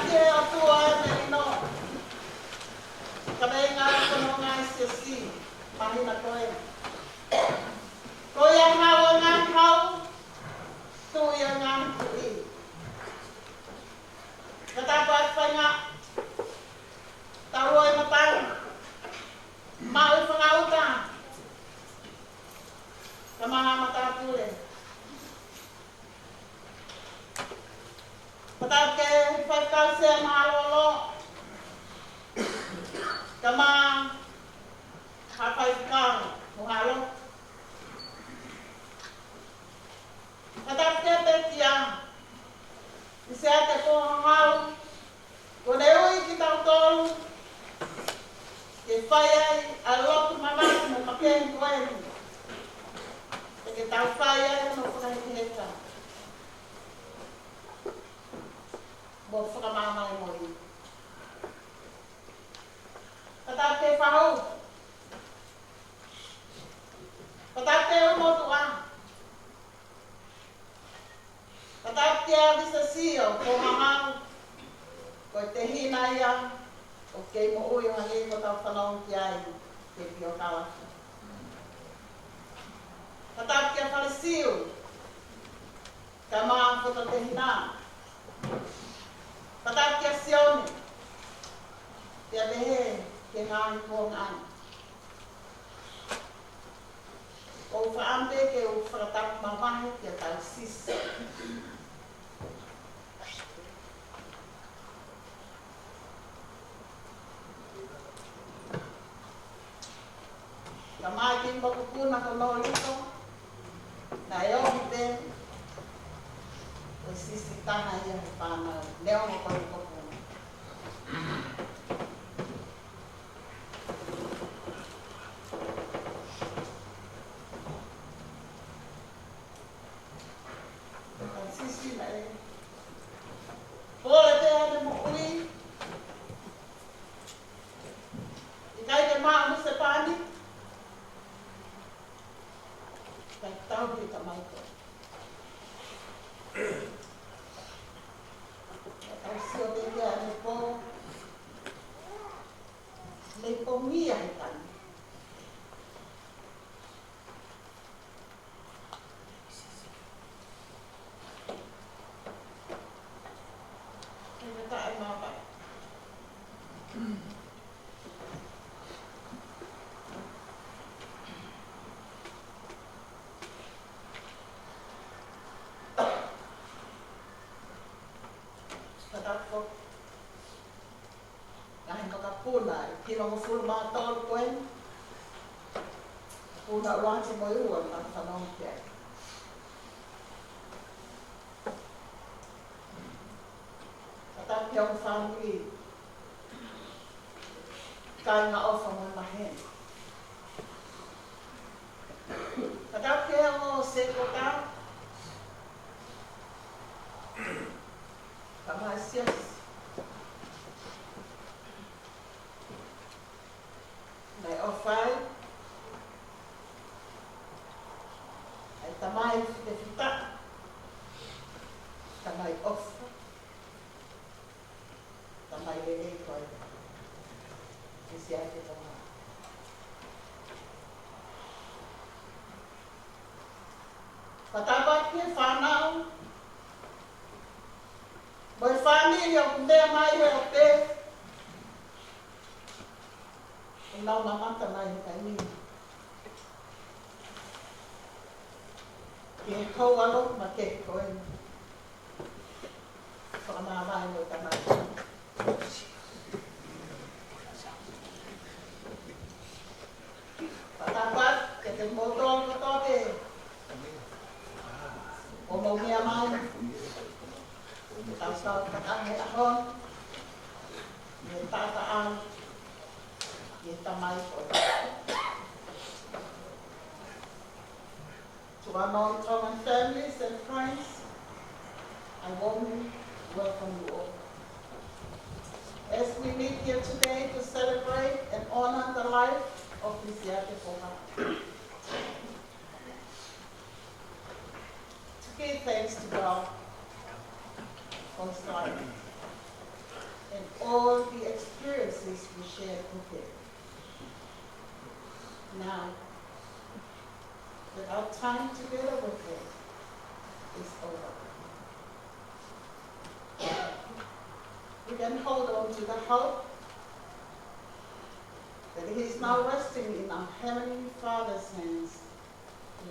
Ke ʻOtua e melino, ka mei ngā kono ngā siasi, mahina ko ē. Ko ia ngā o ngā hau, tui o ngā tui. Ka tāpua fainga, tau ʻi matanga, mau i fangauta, ka maha matāpule. Ka tāpua ke faifekau se mālōlō, ka maha faifekau mo halo. Ka tāpua ke pekia, ʻi se ate ko hau, ko ne ui kitautolu, ke fai ai ʻa e lotu mamahi mo makehe ko eni. Ke tau fai ai hono fakahekeheka. Mo fakamāmālō mo ia. Ka tāpua ke fahau. Ka tāpua ke umotuʻa. Ka tāpua ke ʻavisa sio ko mamau. Ko e tehina ia ʻoku kei moʻui ʻo hangē ko ʻetau fanongo ki ai ke pio kawaki. Ka tāpua ke fale siu. Ka maha fototehina. Ka tāpua ke Sione. Pea pehē ki he ngaahi kuonga ni. ʻOku ou fakaʻamu pē ke u fakatapu mamahi kia Tausisi. Ka mai ki mokopuna ko Nolito, naʻe ohi pē, ko Sisi taha ia he fānau, neongo ko e mokopuna. Sisi naʻe pole pē ʻene moʻui. ʻIkai ke maʻu husepāniti. ʻIkai tau ki tamai ko. Ka tau sio pē ki heʻene pō. Leipongia he tani. Ngaahi makapuna ʻe hivangofulu mā tolu ko eni. Puna ʻuluaki mo e ua naʻa tau fanongo ki ai. Ka tāpua ki he ongo fāmili, kāinga ʻofa mo e maheni. Ka tāpua ki he ongo sekota, ka maha siasi. Naʻe ʻofa ai ʻa e tamai fitefita, tamai ʻofa, tamai lelei ko ē. Sisi ake tama. Ka tāpua ki he fānau, mo e fāmili ʻoku meʻa mai he ʻope, ʻoku nau mamata mai he taimi ni. Ki he kau ʻaloku makehe ko eni. Fakamāmālō mo e tamai. Fakatapu atu kiate kimoutolu kotoa pē ʻoku mou meʻa mai. Tau kau fakataha he ʻaho ni, ʻi he taʻataʻa, ʻi he tamai ko ē. To our non-Tongan families and friends, I warmly welcome you all. As we meet here today to celebrate and honor the life of Miss Siate Foha, to give thanks to God for his life. Time together with him is over. We can hold on to the hope that he is now resting in our Heavenly Father's hands,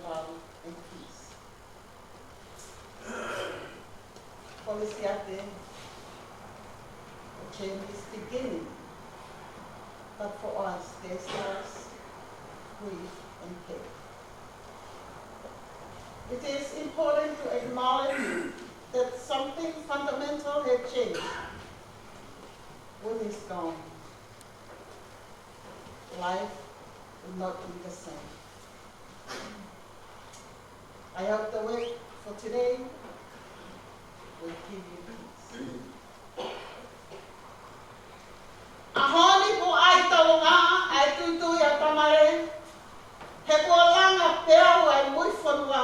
love and peace. Kolisiate, a change is beginning, but for us there's loss, grief and pain. It is important to acknowledge that something fundamental had changed. When he's gone, life will not be the same. I hope the word for today will give you peace. ʻAho ni kuo ʻai tolonga ʻa e tuitui ʻa Tamale, he kuo langa pē au ʻa e mui fonua,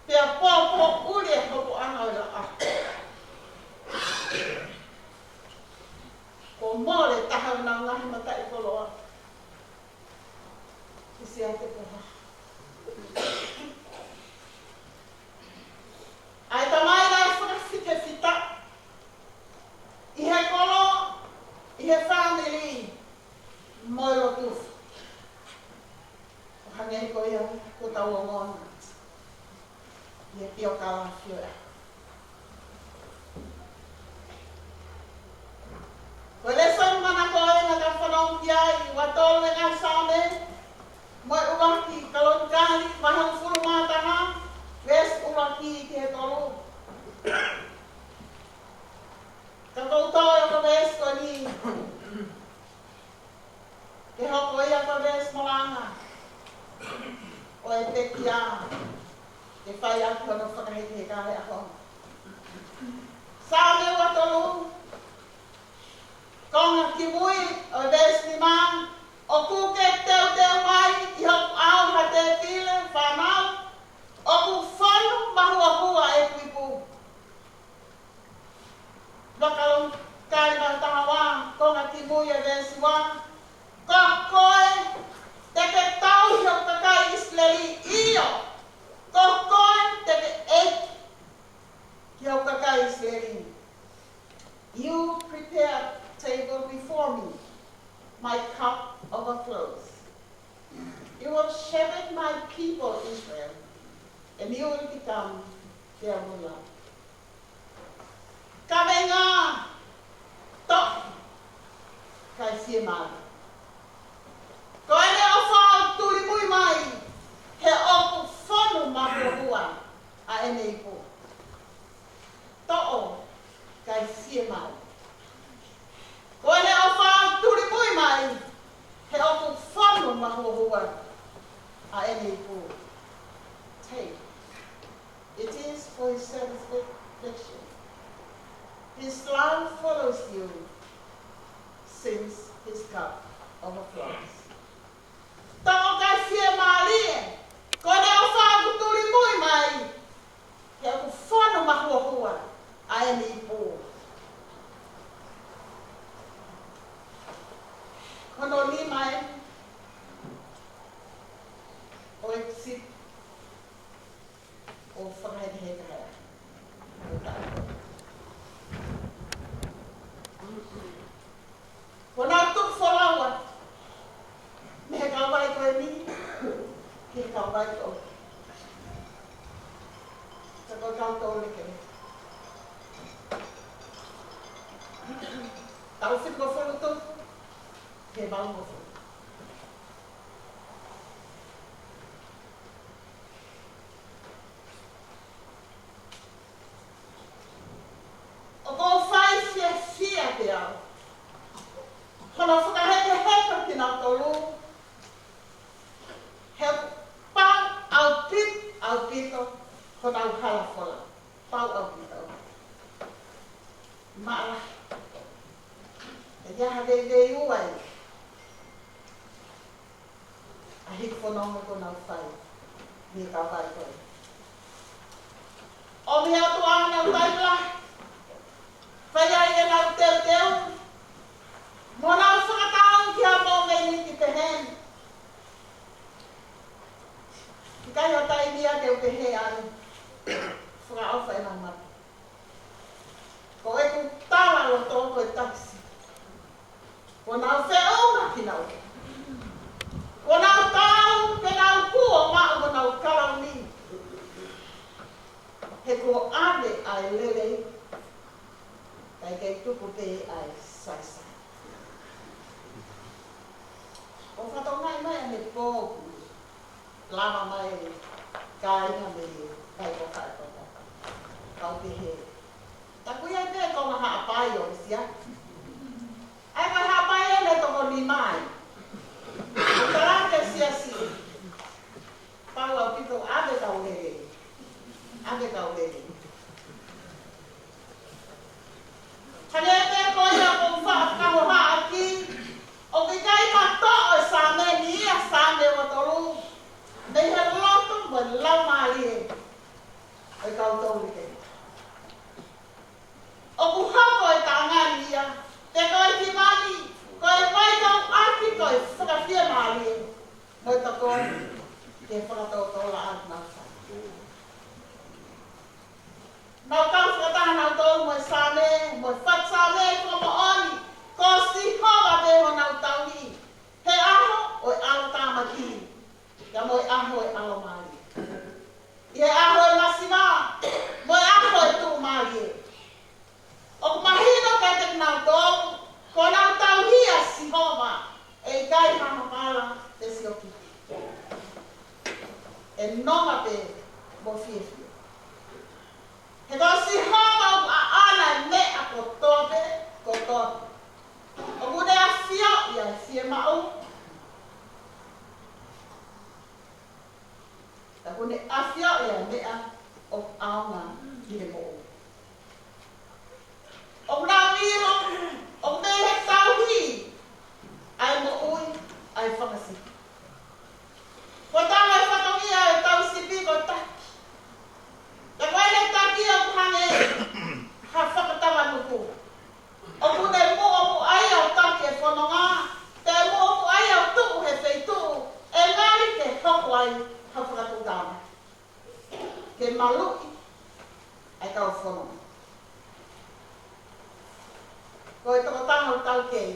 pea pōpōʻuli e hopoʻanga ʻo e laʻā. Kuo mole taha ʻenau ngaahi mataʻikoloa. Kolisiate ko ha. ʻA e tamai naʻe fakafitefitaʻi ʻi he kolo, ʻi he fāmili, mo e lotu. ʻO hangē ko ia kuo tau ongoʻi ʻi he pio kalafi ʻo e ʻaho. Ko e lēsoni manako ʻeni naʻa tau fanongo ki ai, ua tolu e ngaahi Saame, mo e ʻuluaki Kalonikali, vahe hongofulu mā taha, veesi ʻuluaki ki he tolu. Ka ʻoku ou toe ʻoatu e veesi ko eni ke hoko ia ko e veesi malanga ʻo e pekia ke fai ʻaki hono fakahekeheka he ʻaho ni. Saame ua tolu, konga kimui ʻo e veesi nima: ʻOku ke teuteu mai ʻi hoku ʻao ha tēpile fānau, ʻoku fonu mahuohua ʻeku ipu. Kalonikali vahe taha ua, konga kimui ʻo e veesi ua: Ko koe te ke tauhi hoku kakai ʻIsileli, ʻio, ko koe te ke ʻeiki ki hoku kakai ʻIsileli. You prepare a table before me, my cup overflows. You will shepherd my people Israel, and you will become their ruler. Kaveinga: Toʻo, kae fiemālie. Ko ʻene ʻofa ʻoku tulimui mai, he ʻoku fonu mahuohua ʻa ʻene ipu. Toʻo, kae fiemālie. Ko ʻene ʻofa ʻoku tulimui mai, he ʻoku fonu mahuohua ʻa ʻene ipu. Take. It is for his satisfaction. His love follows you since his cup overflows. Toʻo, kae fiemālie, ko ʻene ʻofa ʻoku tulimui mai, he ʻoku fonu mahuohua ʻa ʻene ipu. Ko hono nima eni ʻo e sipi ʻo fakahekeheka he ʻaho. Ko ʻenau tuku folau atu mei he kauvai ko eni ki he kauvai ko ē. Sa ko kau tau leke. Taʻu fitungofulu tupu ki he valungofulu. ʻOku ou fai fiefia pē au hono fakahekeheka kinautolu, he pau ʻaupito, ʻaupito honau hala folau. Pau ʻaupito. Maʻalahi. ʻE ʻi ai ha veiveiua ʻi he ʻaho ko ē naʻa nau fai mei he kauvai ko ē. ʻOmi atu ʻenau taimi lahi, fai ai ʻenau teuteu, mo nau fakatauange ki ha momeniti pehē ni. e takisi. Kuo nau feʻunga kinautolu. Kuo nau taau ke nau hū ʻo maʻu honau kalauni. He kuo ʻave ʻa e lelei, kae kei tuku pē ʻa e saisai. ʻOku fakatokangaʻi mai ʻanepō, lava mai kāinga mei he kai ko kai ko kai. Kau pehē, taku ia pē ko e ngaahi haʻapai ʻo e siasi. ʻAi ko e haʻapai ʻe toko nima ē. Ko e tala ʻa e siasi, pau ʻaupito, ʻave kau lelei. ʻAve kau lelei. Hangē pē ko ia ʻoku ou faʻa fakahohaʻaki, ʻoku ʻikai matoʻo e Saame ni ia, Saame ua tolu, mei he loto mo e laumālie ʻo e kau tolike. ʻOku hoko e tānaki ia, pe ko e kimani, ko e faitauʻaki, ko e fakafiemālie, mo e tokoni, ke fakatotolo ʻa e nāunau. Nau kau fakataha nautolu mo e Saame, mo e fatu Saame fakamoʻoni, ko Sihova pē honau tauhi, he ʻaho ʻo e ʻalotāmaki, pea mo e ʻaho ʻo e ʻalomālie. ʻI he ʻaho ʻo e masiva, mo e ʻaho ʻo e tuʻumālie. ʻOku mahino kiate kinautolu, ko ʻenau tauhi ʻa Sihova, ʻe ʻikai hano hala pe siokita. ʻE nonga pē mo fiefia. He ko Sihova ʻoku ʻaʻana e meʻa kotoa pē, kotoa pē. ʻOku ne ʻafioʻi ʻa e fiemaʻu. Ka ʻoku ne ʻafioʻi ʻa e meʻa ʻoku ʻaonga ki he moʻui. ʻOku nau ʻilo, ʻoku mei he tauhi ʻa e moʻui ʻa e fanga sipi. Ko e tala e fatongia ʻo e tauhi sipi ko e taki. Ka ko ʻene taki ʻoku hangē ha fakatavanuku. ʻOku ne muʻomuʻa ia ʻo taki e fononga, pe muʻomuʻa ia ʻo tuʻu he feituʻu ʻe ngali ke hoko ai ha fakatuʻutāmaki ke maluʻi ʻa e kau fononga. Ko e tokotaha ʻoku taukei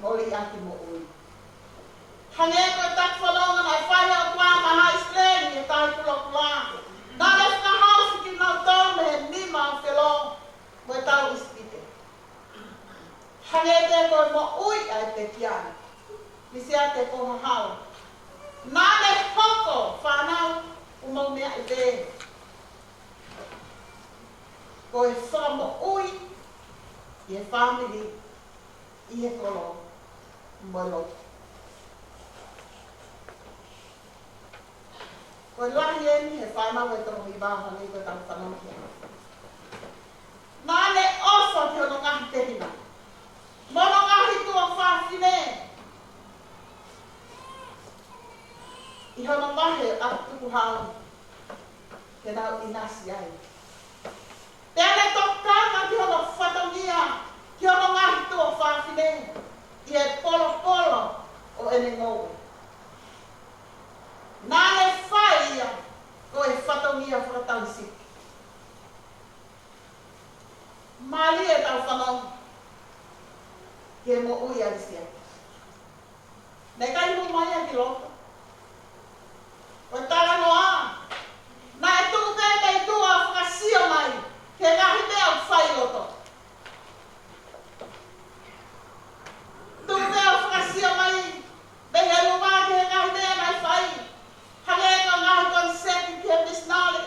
mo liʻaki moʻui. Hangē ko e taki fononga naʻe fai ʻe he ʻOtua maʻa ʻIsileli ʻi he Tahi Kulokula. Naʻa ne fakahaofi kinautolu mei he nima ʻo Felo mo e tau ʻIsipite. Hangē pē ko e moʻui ʻa e pekia ni, Lisiate Pohahala. Naʻa ne hoko fānau ʻoku mou meaʻi pē. Ko e fakamoʻui ʻi he fāmili, ʻi he kolo mo e lotu. Ko e lahi eni he fānau ʻe toko hiva hangē ko ʻetau fanongo ki ai. Naʻa ne ʻofa ki hono ngaahi tehina mo hono ngaahi tuofāfine ʻi hono vahe ʻa e tukuhau ke nau ʻinasi ai. Pea ne tokanga ki hono fatongia ki hono ngaahi tuofāfine ʻi he polopolo ʻo ʻene ngoue. Naʻa ne fai ia ko e fatongia fakatauhi sipi. Mālie ʻetau fanongo ki he moʻui ʻa Lisiate. Naʻe ʻikai hū mai ia ki loto. Ko e talanoa, naʻe tuʻu pē mei tuʻa ʻo fakasio mai ki he ngaahi meʻa ʻoku fai ʻi loto. Tuʻu pē ʻo fakasio mai mei he luma ki he ngaahi meʻa naʻe fai. Hangē ko e ngaahi konisēti ki he misinale.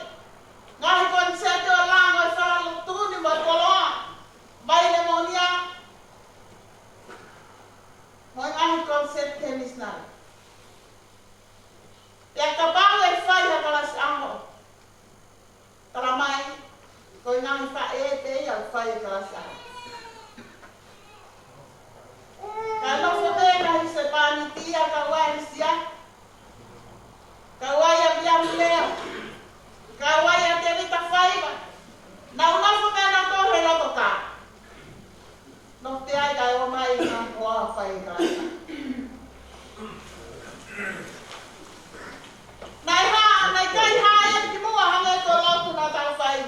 Ngaahi konisēti ʻo lango e fala lutuni mo e koloa. Mai le monia. Mo e ngaahi konisēti ki he misinale. Pea kapau ʻe fai ha kalasi ʻaho, tala mai, ko e ngaahi faʻē pē ia ʻoku fai e kalasi ʻaho. Ka nofo pē ngaahi husepāniti ia, kau ai Lisiate, kau ai ʻa Piamu Leo, kau ai ʻa Tēvita Faiva. Nau nofo pē nautolu he loto kā. Nofo pē ai kae ō mai ʻa e hoa ʻo fai e kalasi. Naʻe hā, naʻe ʻikai hā ia ki muʻa hangē ko e lotu naʻa tau fai.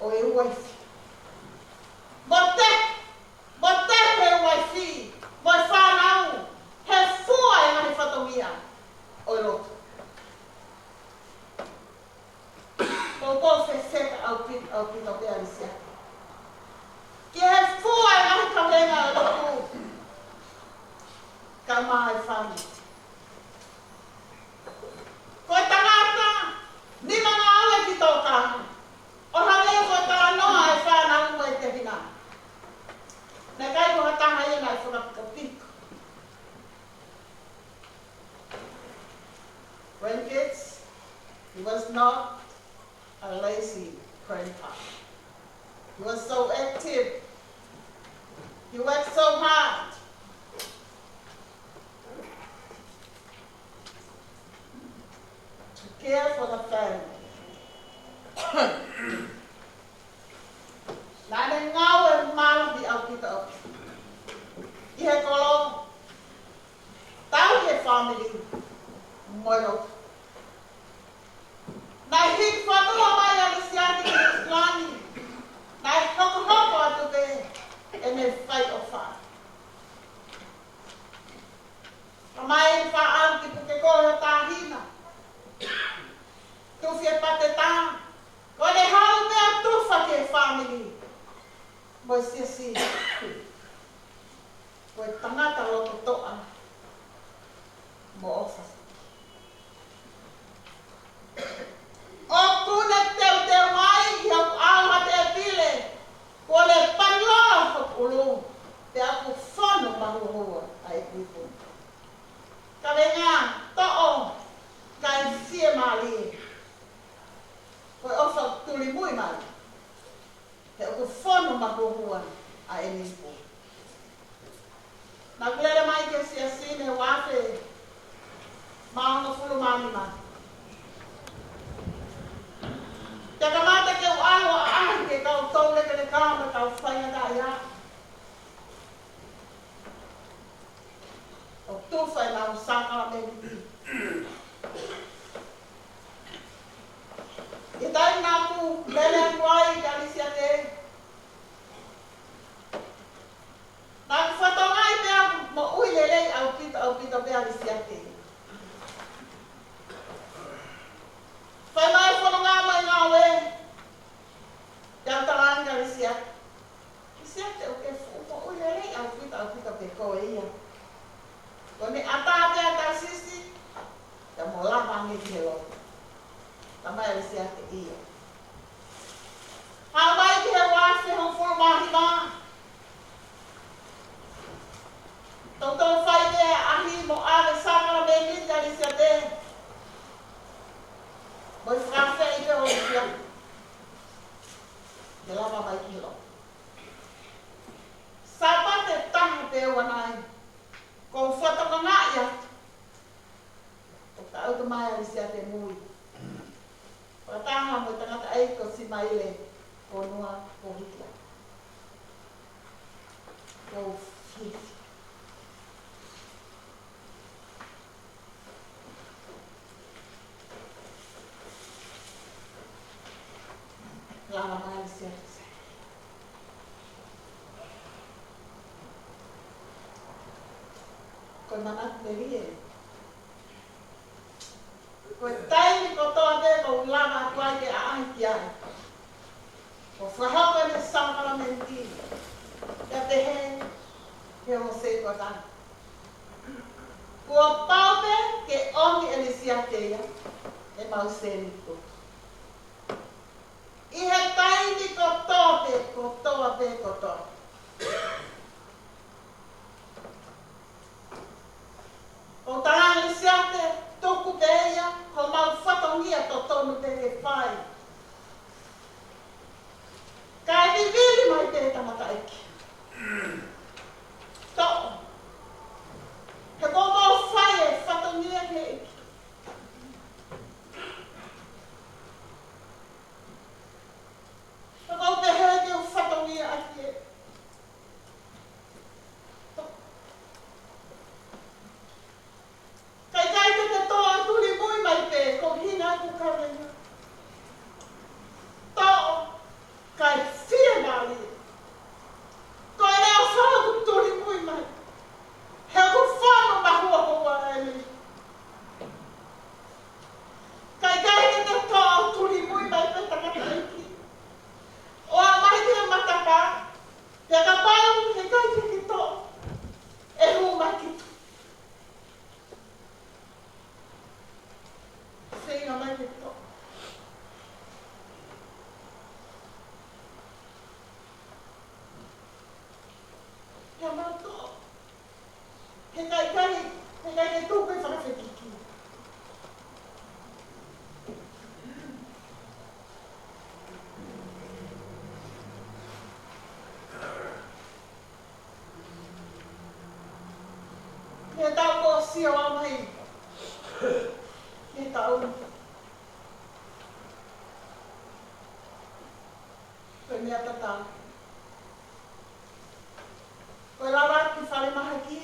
ʻo e uaifi. Mo te, mo te he uaifi, mo e fānau, he fua e ngaahi fatongia ʻo e lotu. Ko e fefeka ʻaupito, ʻaupito pē ʻa Lisiate. Ki he fua e ngaahi kavenga ʻo e lotu. Ka mai fani. Ko e tangata, nima ngāue ki tō ka. ʻO hangē ko e talanoa e fānau mo e tehina. Naʻe ʻikai ko ha taha ia naʻe fakapikopiko. Grandkids, he was not a lazy grandpa. He was so active. He worked so hard to care for the family. Naʻa ne ngāue mālohi ʻaupito ʻi he kolo, tauhi e fāmili mo e lotu. Naʻe hiki fonua mai ʻa Lisiate ki Nuʻusila ni. Naʻe hokohoko atu pē ʻene fai ʻofa. Ka mai faʻa ki puke ko e tahina. Tufi e pate tā. Ko ʻene haʻu pē ʻo tufa ki he fāmili mo e siasi. Ko e tangata loto toʻa mo ʻofa. ʻOku ne teuteu mai ʻi hoku ʻao ha tēpile, kuo ne panilolo hoku ʻulu, pea ʻoku fonu mahuohua ʻa ʻeku ipu. Kavenga, toʻo, kae fiemālie. Ko e ʻofa ʻoku tuli mui mai. He ʻoku fonu mahuohua ʻa ʻene ipu. Naʻa ku lele mai ki he siasi ni he uaafe mā hongofulu mā nima. Te kamata ke u ʻalu ʻo ʻaʻahi ki he kau toulekeleka mo e kau faingataʻaʻia ʻo tufa ʻenau sākalamēniti. ʻI he taimi naʻa ku lele atu ai kia Lisiate, naʻa ku fakatokangaʻi pē ʻoku moʻui lelei ʻaupito, ʻaupito pē ʻa Lisiate. Fai mai e fononga mai ngāue, pea u talaange kia Lisiate, Lisiate, ʻoku ke fuʻu moʻui lelei ʻaupito, ʻaupito pē koe ia. Ko ʻene ʻatā pē ʻa Taisisi, pea mo lava ange ki he lotu. Talamai ʻe Lisiate ia. Haʻu mai ki he uaafe hongofulu mā hiva. Toutou fai pē ʻaʻahi mo ʻave sākalamēniti ʻa Lisiate. Mo e fakaafeʻi pē ʻo Lisiate. Ke lava mai ki he lotu. Sāpate taha pē ʻo ʻanai, ko u fakatokangaʻi atu ʻoku taʻutu mai ʻa Lisiate mui. Fakataha mo e tangataʻeiki ko Simaile Konuapohila. Ko u fiefia. Lava mai Lisiate. Ko e manatu melie. Ko e taimi kotoa pē ʻoku ou lava atu ai ke ʻaʻahi ki ai, ʻo fakahoko ʻene sākalamēniti, pea pehē ki he ongo sētuata, kuo pau pē ke ʻomi ʻe Lisiate ia ʻemau sēniti. ʻI he taimi kotoa pē, kotoa pē, kotoa. ʻOku ou talaange Lisiate, tuku pē ia, ko homau fatongia totonu pē ke fai. Kae vivili mai pē tangataʻeiki. Toʻo. He kuo mau fai e fatongia ki he ʻEiki. Ka ʻoku ou pehē ke u fatongia ʻaki ē. He ʻikai, ʻikai, he ʻikai ke tuku e fakafekiki. He taʻu kuo ʻosi ʻo aʻu mai. He taʻu. Ko e meʻa tatau. Ko e lava ki falemahaki.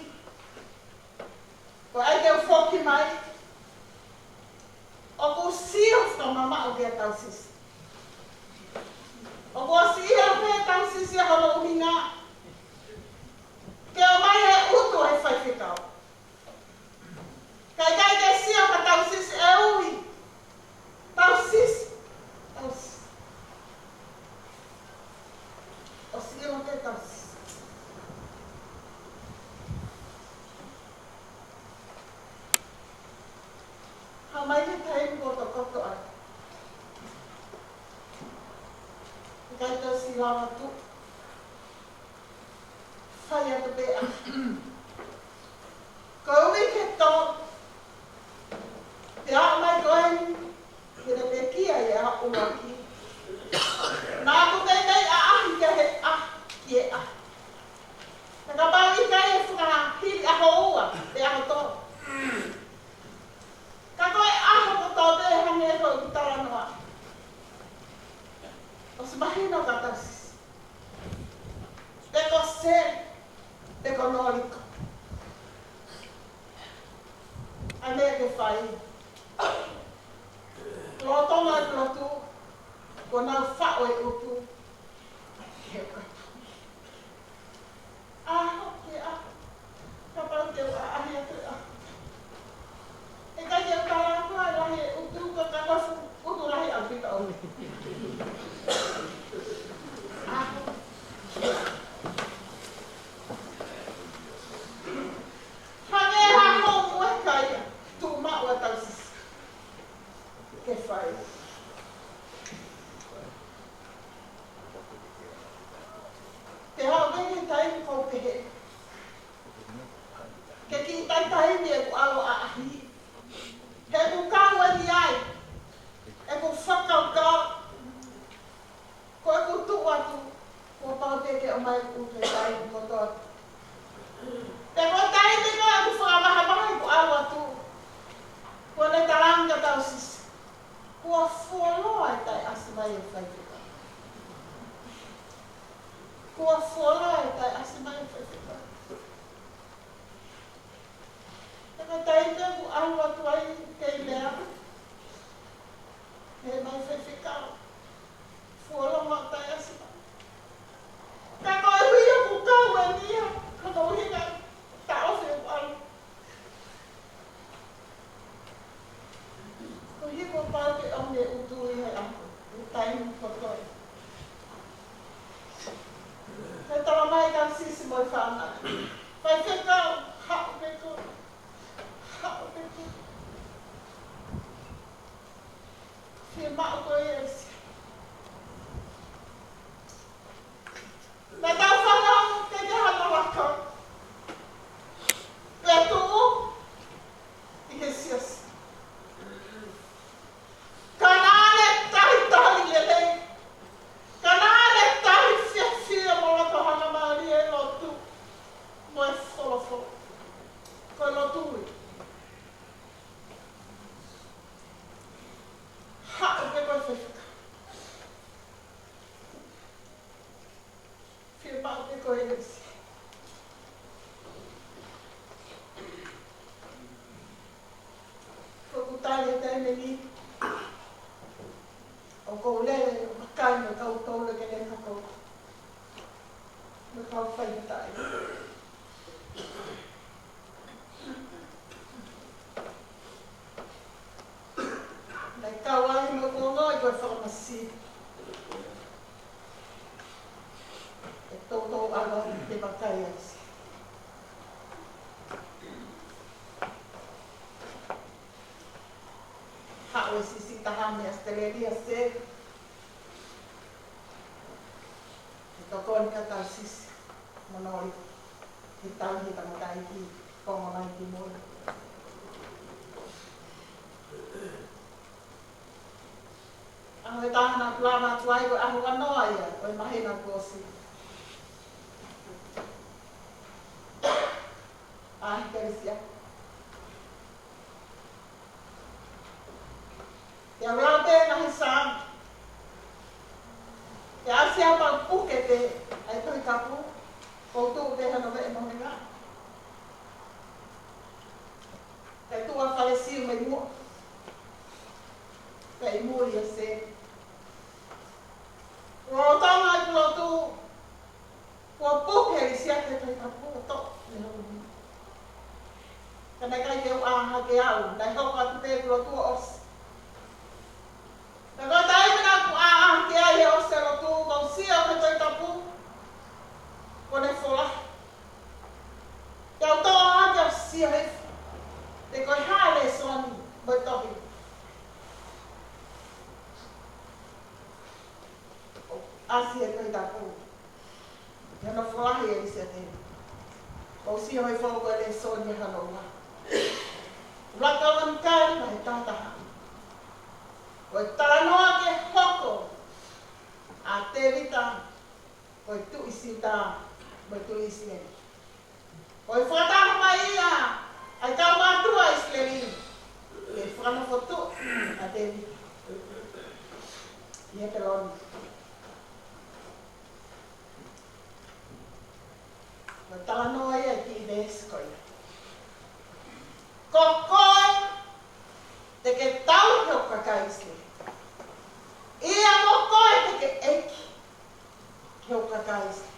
Ko e ʻai ke u foki mai. ʻOku sio fakamamaʻu kia Tausisi. ʻOku ʻosi ʻilo pē Tausisi ʻa hono ʻuhinga. Ke ʻomai e ʻutu ʻe he faifekau. Ka ʻikai ke sio kia Tausisi e ui. Tausisi. Tausisi. ʻOsi ʻilo pē Tausisi. Haʻu mai he taimi kotokoto ai. ʻIkai te u sio lava atu. Fai atu pē ʻa. Ko e uike tolu. Pea aʻu mai ko eni, ke ne pekia ia ʻuluaki. Naʻa ku teitei ʻaʻahi ki he ʻaho, ki he ʻaho. Ka kapau ʻikai e fakahili ʻaho ua, pe ʻaho tolu. Ka ko e ʻaho kotoa pē hangē ko ʻeku talanoa. ʻOsi mahino kia Tausisi. Pe ko Seli, pe ko Noliko. ʻA e meʻa ke fai. Lolotonga e lotu, kuo nau faʻo e ʻutu. ʻAho ke ʻaho. Kapau te u ʻaʻahi atu ʻa. ʻIkai te u tala atu ʻa e lahi e ʻutu, ka ka ko e fuʻu ʻutu lahi ʻaupito ʻomi. ʻA. Hangē ha homework ia, tuʻu maʻu ʻa Tausisi. Ke fai. Te hau pē he taimi ʻoku ou pehē. Ke kiʻi taimi ʻeku ʻalu ʻo ʻaʻahi. He ʻoku kau eni ai ʻeku fakakaukau. Ko ʻeku tuʻu atu, kuo pau pē ke ʻomai ʻeku ʻutu he taimi kotoa. Pea ko e taimi ko ē ʻeku fakamahamahaki ʻeku ʻalu atu, kuo ne talaange kia Tausisi. Kuo fuoloa e taʻe ʻasi mai e faifekau. Kuo fuoloa e taʻe ʻasi mai e faifekau. Pea ko e taimi ʻeku ʻalu atu ai kei lea, ʻomai e faifekau. Fuoloa e taʻe ʻasi mai. Ka ko e ʻuhi ʻoku kau eni ia, ka ko e ʻuhinga taʻofi ʻeku ʻalu. Ko e ʻuhi kuo pau ke ʻomi e ʻutu ʻi he ʻaho, ʻi he taimi kotoa. He talamai kia Tausisi mo e fānau. Faifekau, haʻu pē koe. Haʻu pē koe. Fiemaʻu koe ʻe ʻEsi. Naʻa tau fanongo ki he hano laka. Pea tuʻu ʻi he siasi. Ka naʻe tahi tali lelei. Ka naʻe tahi fiefia mo loto hangamālie e lotu mo e folofola. Ko e lotu ia. Haʻu pē koe faifekau. Fiemaʻu pē koe ʻe ʻEsi. Ko ʻeku tali he taimi ni, ʻoku ou lele ʻo vakai mo e kau tolo ke ne hako. Mo e kau faifekau. Naʻe kau ai mo e kuonga ʻi ko e fakamasi. ʻE toutou ʻalu atu ke vakai ai. Haʻu e siʻisiʻi taha mei ʻAositelēlia, Seli. He tokoni kia Tausisi mo Noli. He tauhi e tangataʻeiki. Ko e ʻaho mai ki mui. ʻAho ʻe taha naʻa ku lava atu ai ko e ʻaho ua noa ia ʻo e māhina kuo ʻosi. ʻAho Kelisiate. Pea u lau pē ngaahi Saame. Pea ʻasi ʻa e pau puke pē ʻa e Tohi Tapu, ʻo tuʻu pē hano veʻe mohenga. Kae tuʻu ʻa Fālesiu mei muʻa. Pea ʻi mui ʻa Sēmi. Lolotonga ʻeku lotu, kuo puke ʻe Lisiate e Tohi Tapu ʻo toʻo mei hoku nima. Ka naʻe ʻikai ke u ʻā hake au, naʻe hoko atu pē ʻeku lotu ʻo ʻosi. Ka ko e taimi naʻa ku ʻā hake ai he ʻosi e lotu, kuo u sio ki he Tohi Tapu, kuo ne folahi. Pea u toʻo hake ʻo sio hifo pe ko e hā e lēsoni mo e tohi. ʻAsi e Tohi Tapu, ʻi hano folahi ʻe Lisiate. Kuo u sio hifo ko e lēsoni ʻa hono ua. ʻUluaki Kalonikali vahe taha taha. Ko e talanoa ki he hoko ʻa Tēvita ko e tuʻi Siuta mo e tuʻi ʻIsileli. Ko e fakataha mai ia ʻa e kau mātuʻa ʻIsileli ke fakanofo tuʻi ʻa Tēvita ʻi Hepeloni. Ko e talanoa ia ʻi he kiʻi veesi ko ia. Ko koe te ke tauhi hoku kakai ʻIsileli. ʻIo, ko koe te ke ʻeiki ki hoku kakai ʻIsileli.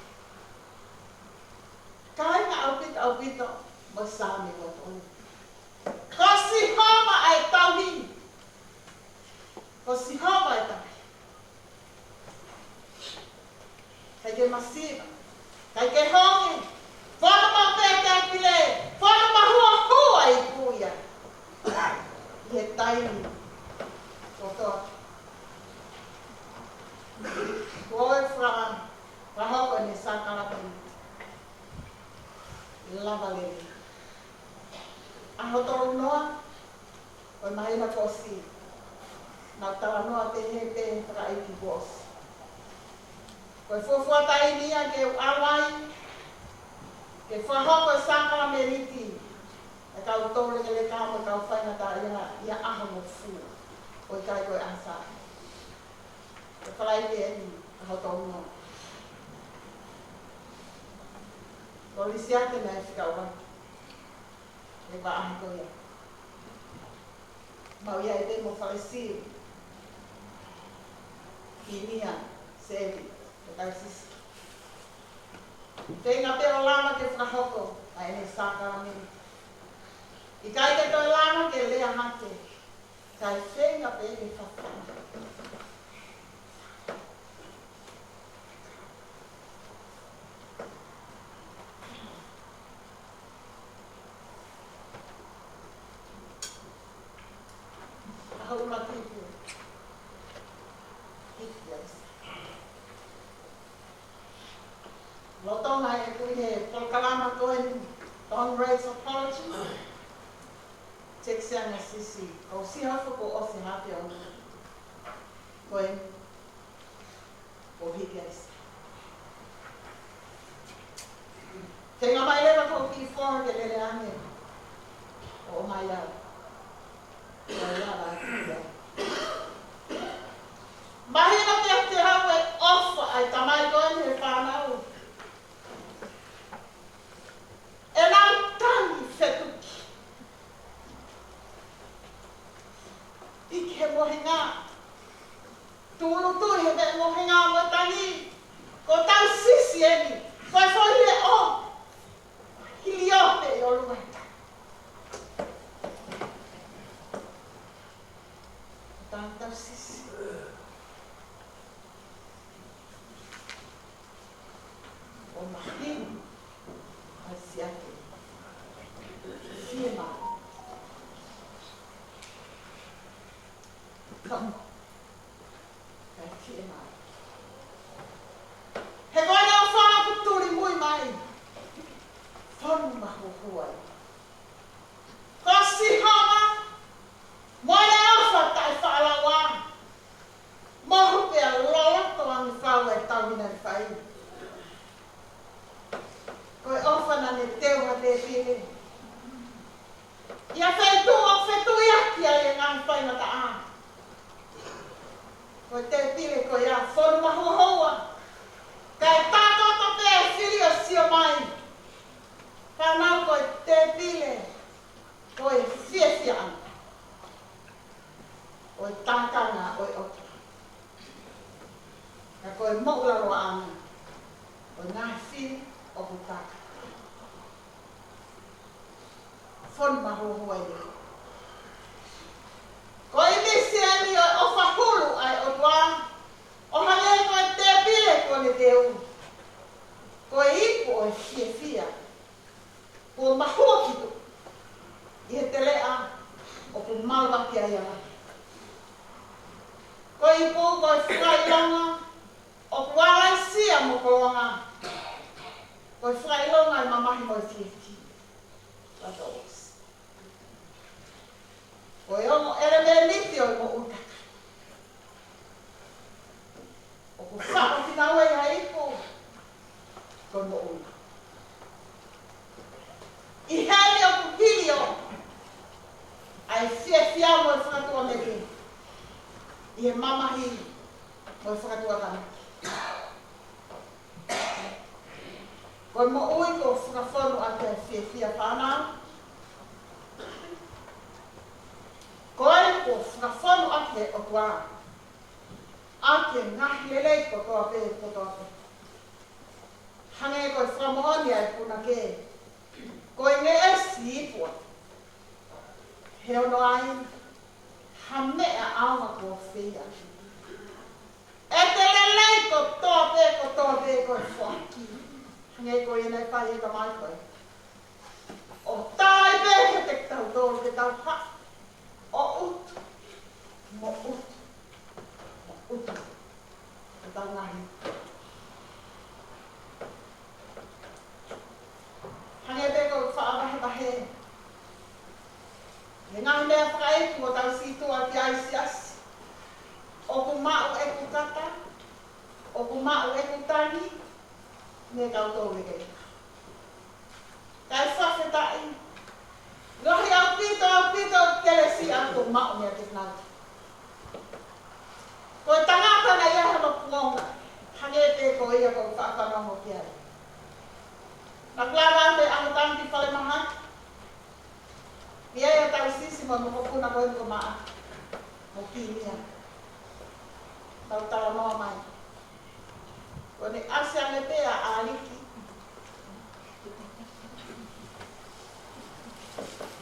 Kāinga, ʻaupito, ʻaupito mo e Saame ua tolu. Ko Sihova ʻa e tauhi. Ko Sihova ʻa e tauhi. ʻIkai ke masiva, ʻikai ke honge, fonu maʻu pē ke pile, fonu mahuohua ʻi he puʻia. ʻI he taimi kotoa. Ko e faka-, fakahoko ʻene sākalamēniti. Lava lelei. ʻAho tolu noa ʻo e māhina kuo ʻosi. Naʻa ku talanoa pehē pē he fakaʻeiki kuo ʻosi. Ko e fuofua taimi ia ke u ʻalu ai ke fakahoko e sākalamēniti ʻa e kau toulekeleka mo e kau faingataʻaʻia ʻi he ʻaho moʻoni ʻo ʻikai ko e ʻaho Sāpate. Ko e Falaite eni, ʻaho tolu noa. Ko Lisiate naʻe fika ua he vaʻa ko ia. Maʻu ia ʻe Tēvita mo Fālesiu, Kinia, Sēmi, mo Taisisi. Feinga pē ʻo lava ke fakahoko ʻa ʻene sākalamēniti. ʻIkai ke toe lava ke lea hake, kae feinga pē ke fafanga. ʻAho ʻuluaki pē. Hiki ʻa ʻIsa. Lolotonga ʻeku ʻi he polokalama ko eni, Don Ray's Apology. Tekisi ange ʻa Sisi, ko Sihova kuo ʻosi hape ʻo ko e ʻo hiki ʻa ʻIsa. Feinga mai leva ko e kiʻi foha ke lele ange ʻo ʻomai au. ʻO lava atu ia. Mahino kiate au e ʻofa ʻa e tamai ko eni he fānau. ʻE nau tangi fetuki ʻi he mohenga. Tūʻulutui he veʻe mohenga mo e tangi. Ko Tausisi eni, ko e foʻi leʻo. Hili ʻo pē ʻi ʻolunga. Ko Tausisi. ʻO mahino ʻa Lisiate. Fiemālie. Toko. Kae fiemālie. He ko ʻene ʻofa ʻoku tuli mui mai. Fonu mahuhuai. ʻI he feituʻu ʻoku fetuʻuaki ai e ngaahi faingataʻa, ko e tēpile ko ia fonu mahuohoua. Kae tākoto pē fili ʻo sio mai. Fānau, ko e tēpile ko e fiefia ʻana, ko e tākanga ʻo e ʻOtua. Ka ko e moʻulaloa ʻana, ko e ngaahi fili ʻoku taka. Fonu mahuohoua ia. Ko e misiani ʻo e ʻofa hulu ʻa e ʻOtua, ʻo hangē ko e tēpile kuo ne teu. Ko e ipu ʻo e fiefia, kuo mahua ki tuʻa ʻi he teleʻa ʻoku maluʻaki ai ʻa e lahi. Ko e ipu ko e fakaʻilonga ʻoku ala ʻi sia mo e kolonga. Ko e fakaʻilonga ʻa e mamahi mo e fiefia. That's all. Ko e ongo ʻelemēniti ʻo e moʻui takai ʻoku faʻo kinaua ʻi ha ipu, ko e moʻui. ʻI heni ʻoku hili ʻa e fiefia mo e fakatuʻamelie ʻi he mamahi mo e fakatuʻatāmaki. Ko e moʻui kuo fakafonu ʻaki e fiefia, fānau. Ko e kuo fakafonu ʻaki ʻe he ʻOtua ʻaki e ngaahi lelei kotoa pē, kotoa pē. Hangē ko e fakamoʻoni ʻa e punake, ko e ngeʻesi ipu ʻa e ono ai, ha meʻa ʻaonga kuo fai. ʻE te lelei kotoa pē, kotoa pē ko e foaki. Hangē ko ia naʻe fai ʻe he tamai ko ē. ʻO tau ʻai pē kiate kitautolu ke tau haʻu ʻo utu, mo utu, mo utu ʻetau ngaahi. Hangē pē ko e faʻa vahevahe e ngaahi meʻa fakaʻeiki ʻoku tau sītuʻa ki ai, siasi. ʻOku maʻu ʻeku kata, ʻoku maʻu ʻeku tangi, ne kau tō leke. Kae fakafetaʻi. Lahi ʻaupito, ʻaupito e kelesi ʻoku maʻu mei he ʻOtua. Ko e tangata naʻe ʻi ai hano kuonga, hangē pē ko ia ʻoku ou faʻa fanongo ki ai. Naʻá ku lava atu ʻo tangi ki falemahaki. ʻI ai ʻa Tausisi mo e mokopuna ko ē ko Maʻa mo Kinia. Tau talanoa mai. Kuo ne ʻasi ange pē ʻa ʻAliki.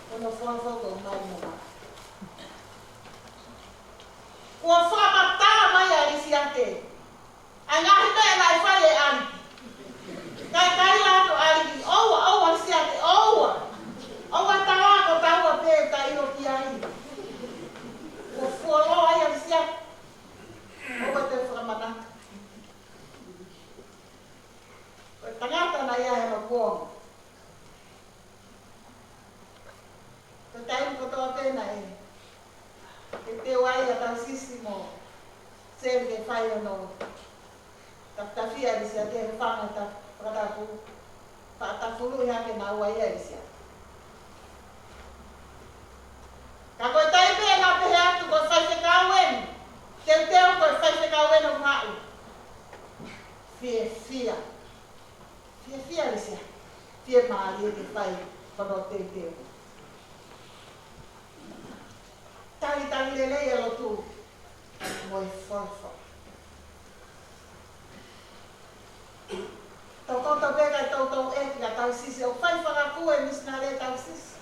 Ko hono fofonga ko Maʻa mo Maʻa. Kuo fakamatala mai ʻa ʻAliki ʻa e ngaahi meʻa naʻe fai ʻe ʻAliki. Kae kaila atu ʻAliki, ʻoua, ʻoua Lisiate, ʻoua. ʻOua tala ko taua pē ta ʻilo ki ai. Kuo fuoloa ai ʻa Lisiate. ʻOua te fakamanatu. Ko e tangata naʻe ʻi ai hano kuonga. Ko e taimi kotoa pē naʻe teuteu ai ʻa Tausisi mo Seli ke fai hono tafitafi ʻa Lisiate he fanga ta-, fakatapu, fakatafuluʻi hake naua ia ʻe Lisiate. Ka ko e taimi pē naʻe pehē atu ko e faifekau eni, teuteu ko e faifekau eni ʻo maʻu. Fiefia. Fiefia Lisiate. Fiemālie ke fai hono teuteu. Talitali lelei e lotu mo e folofola. Tokoto pē kae toutou ʻeke kia Tausisi, ʻoku fai fakakū e misinale ʻe Tausisi?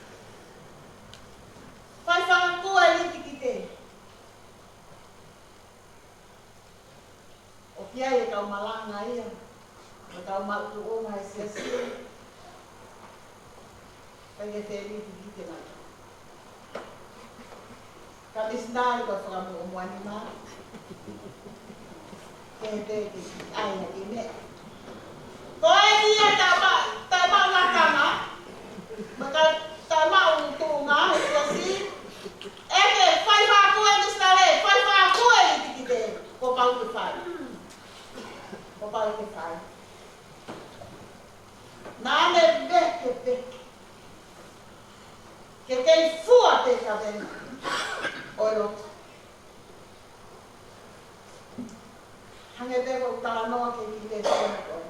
Fai fakakū e litikite? ʻOku ʻi ai e kau malanga ia, e kau maʻu tuʻunga he siasi. Kae ke feli ki te nai. Ka misinale ko e fakamuʻomuʻa ni mā. Ke te ke ai na ki me. Ko e ni e tama, tama ngakana. Maka tama ʻo tuʻunga he siasi. ʻE ke fai fakakū e misinale, fai fakakū e litikite, kuo pau ke fai. Kuo pau ke fai. Naʻá ne vekeveke. Ke kei fua pē kavenga ʻo e lotu. Hangē pē ko ʻeku talanoa ki he kiʻi lēsoni ko ē.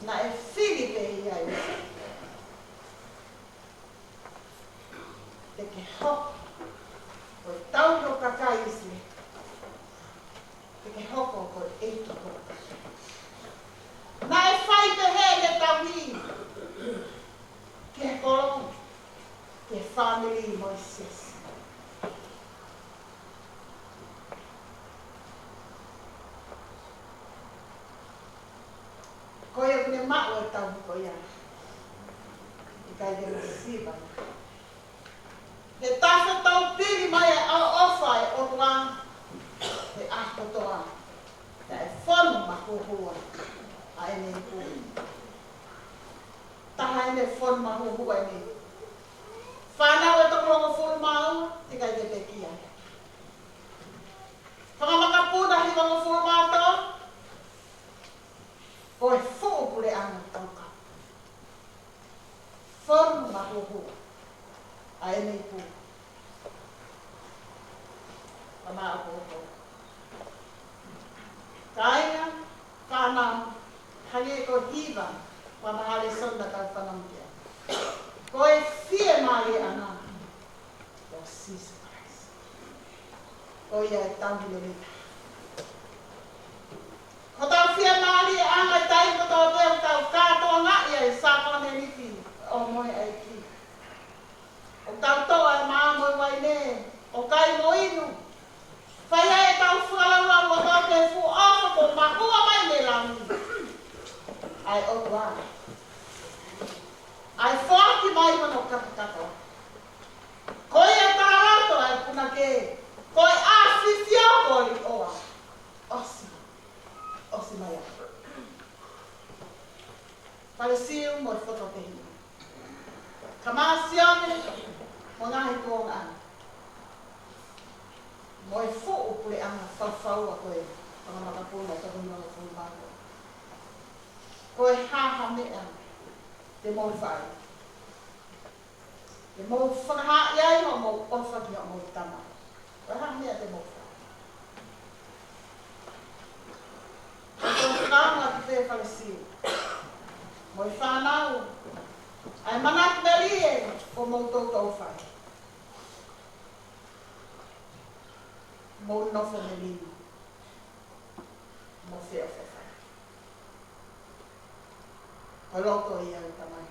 Naʻe fili pē ia ʻe ia. Te ke hoko ko e tauhi ʻo e kakai ʻIsileli. Te ke hoko ko e ʻeiki ko. Naʻe fai pehē ʻene tauhi ki he kolo, ki he fāmili mo e siasi. Ko ia ʻoku ne maʻu e tauhi ko ia, ʻikai ke ne siva. He tafe tau pili mai e ʻaloʻofa ʻa e ʻOtua he ʻaho kotoa. Naʻe fonu mahuohua ʻa ʻene ipu. Taha ʻene fonu mahuohua ʻene ipu. Fānau ʻe toko hongofulu mā ua, ʻikai ke pekia. Fanga makapuna hivangofulu mā tolu, ko e fuʻu puleʻanga taukapo. Fonu mahuohua ʻa ʻene ipu. Kamau ko ko. Kāinga, fānau, hangē ko e hiva ʻa e ngaahi lēsoni naʻa tau fanongo ki ai. Ko e fiemālieʻanga ʻo Sīsū Kalaisi. Ko ia ʻe tauhi lelei. Ko hotau fiemālieʻanga ʻi he taimi kotoa pē ʻoku tau kātoangaʻi ai e sākalamēniti ʻo e mohe ʻa e ʻEiki. ʻOku tau toʻo ʻa e mā mo e uaine, ʻo kai mo inu. Fai ai ʻetau fakalaulauloto ki he fuʻu ʻofa kuo mahua mai mei langi ʻa e ʻOtua. ʻA e foaki mai hono kapakapa. Ko ia tala loto ʻa e punake, ko e ʻafifio ko e ʻoa. ʻOsi, ʻosi mai ā. Fale Siu mo e foto tehina. Kamau Sione mo e ngaahi kuonga. Mo e fuʻu puleʻanga faufaua ko e fanga makapuna ʻe toko hongofulu mā ua. Ko e hā ha meʻa te mou fai? Te mou fakahaaʻi ai hoʻomou ʻofa ki hoʻomou tamai. Ko e hā ha meʻa te mou fai? Ko e fakaanga ki he Fale Siu mo e fānau, ʻa e manatu melie kuo mou toutou fai. Mou nofo melie. Mou feʻofoʻofani. Ko e loto ia ʻo e tamai.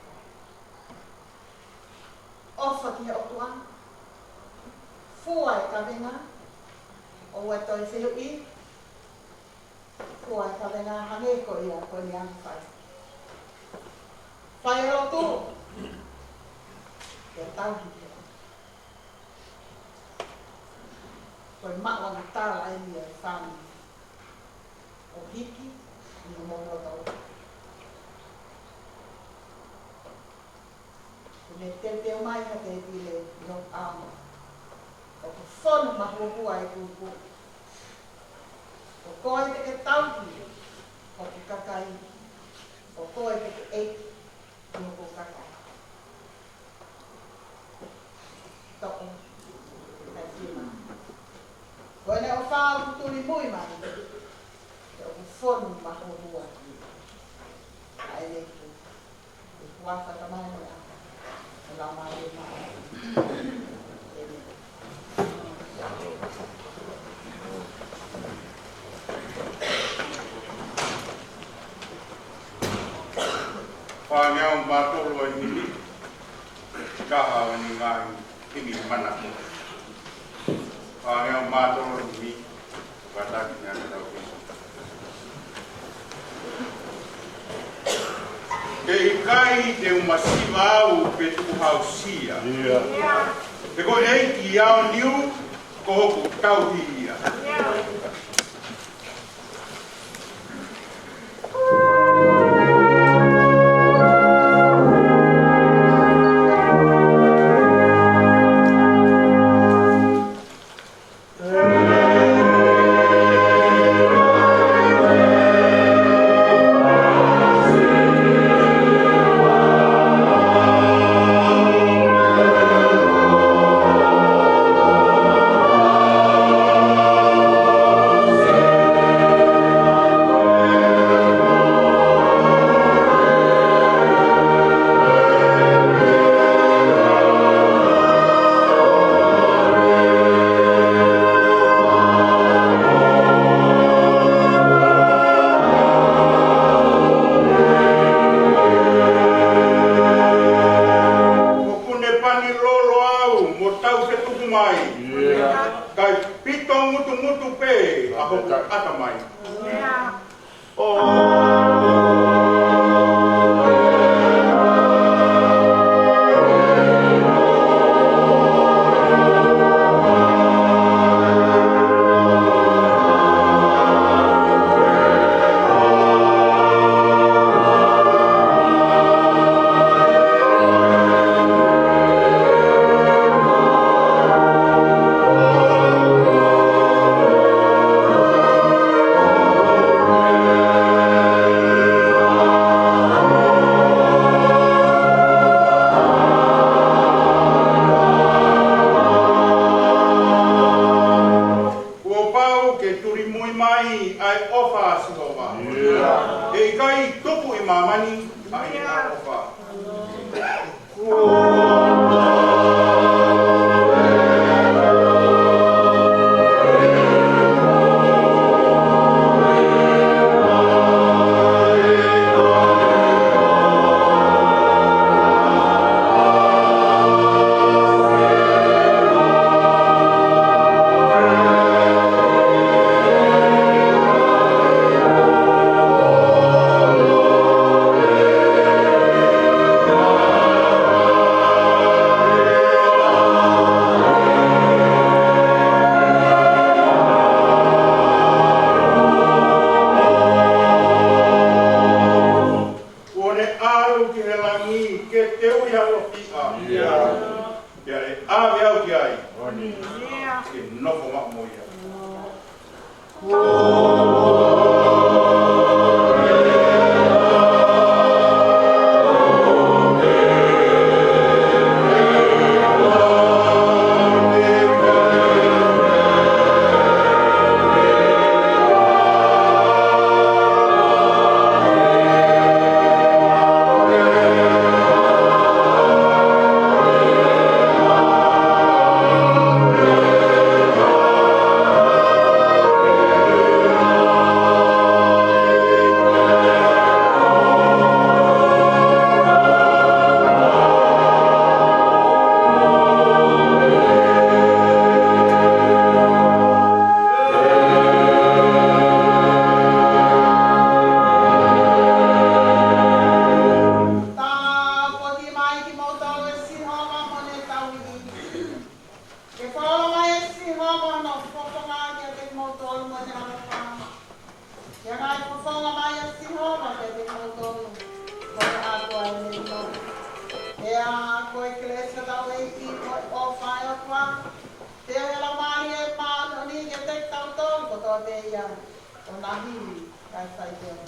ʻOfa ki he ʻOtua. Fua e kavenga. ʻOua ʻe toe fehuʻi. Fua e kavenga hangē ko ia ko eni ʻoku fai. Fai e lotu. Ke tauhi ki he ʻOtua. Ko e maʻuʻanga tala eni ʻa e fāmili. ʻO hiki ʻi hoʻomou loto. Kuo ne teuteu mai ha tēpile ʻi hoku ʻao. ʻOku fonu mahuohua ʻeku ipu. Ko koe te ke tauhi hoku kakai. Ko koe te ke ʻeiki ʻi hoku kakai. Toʻo. Kae fima. Ko ʻene ʻofa ʻoku tuli mui mai. He ʻoku fonu mahuohua ʻa ʻene ipu. ʻI he huafa ʻo e Tamai mo e ʻAlo mo e Laumālie Māʻoniʻoni. ʻĒmeni. Fāngeau mā tolu ʻa e himi, kaha ʻo e ngaahi himi manako. Fāngeau mā tolu ʻa e himi, kātaki ʻa e tau himi. Ke ʻikai te u masiva au pe tukuhausia. He ko e ʻEiki ʻaoniu, ko hoku tauhi ia. mai. Kae pito ngutungutu pē ʻa hoku ʻatamai. Kuo pau ke tulimui mai ʻa e ʻofa ʻa Sihova. ʻE ʻikai tupu ʻi māmani ʻa ʻene ʻofa. Kuo ne ʻalu ki he langi ke teuʻi hoku fiʻa. Pea ʻe ʻave au ki ai ke nofo maʻu mo ia. Tāpuaki mai kimoutolu ʻe Sihova mo ʻene tauhi. Ke fola mai ʻe Sihova hono fofonga kiate kimoutolu mo ʻene ʻaloʻofa. Ke ngaahi fofonga mai ʻe Sihova kiate kimoutolu mo ʻene ʻAlo ʻa e melino. Pea ko e kelesi ʻa hotau ʻEiki, ko e ʻofa ʻa e ʻOtua, pea mo e Laumālie Māʻoniʻoni ke ʻiate kitautolu kotoa pē ia, ʻo lahi, kae fai pē ʻo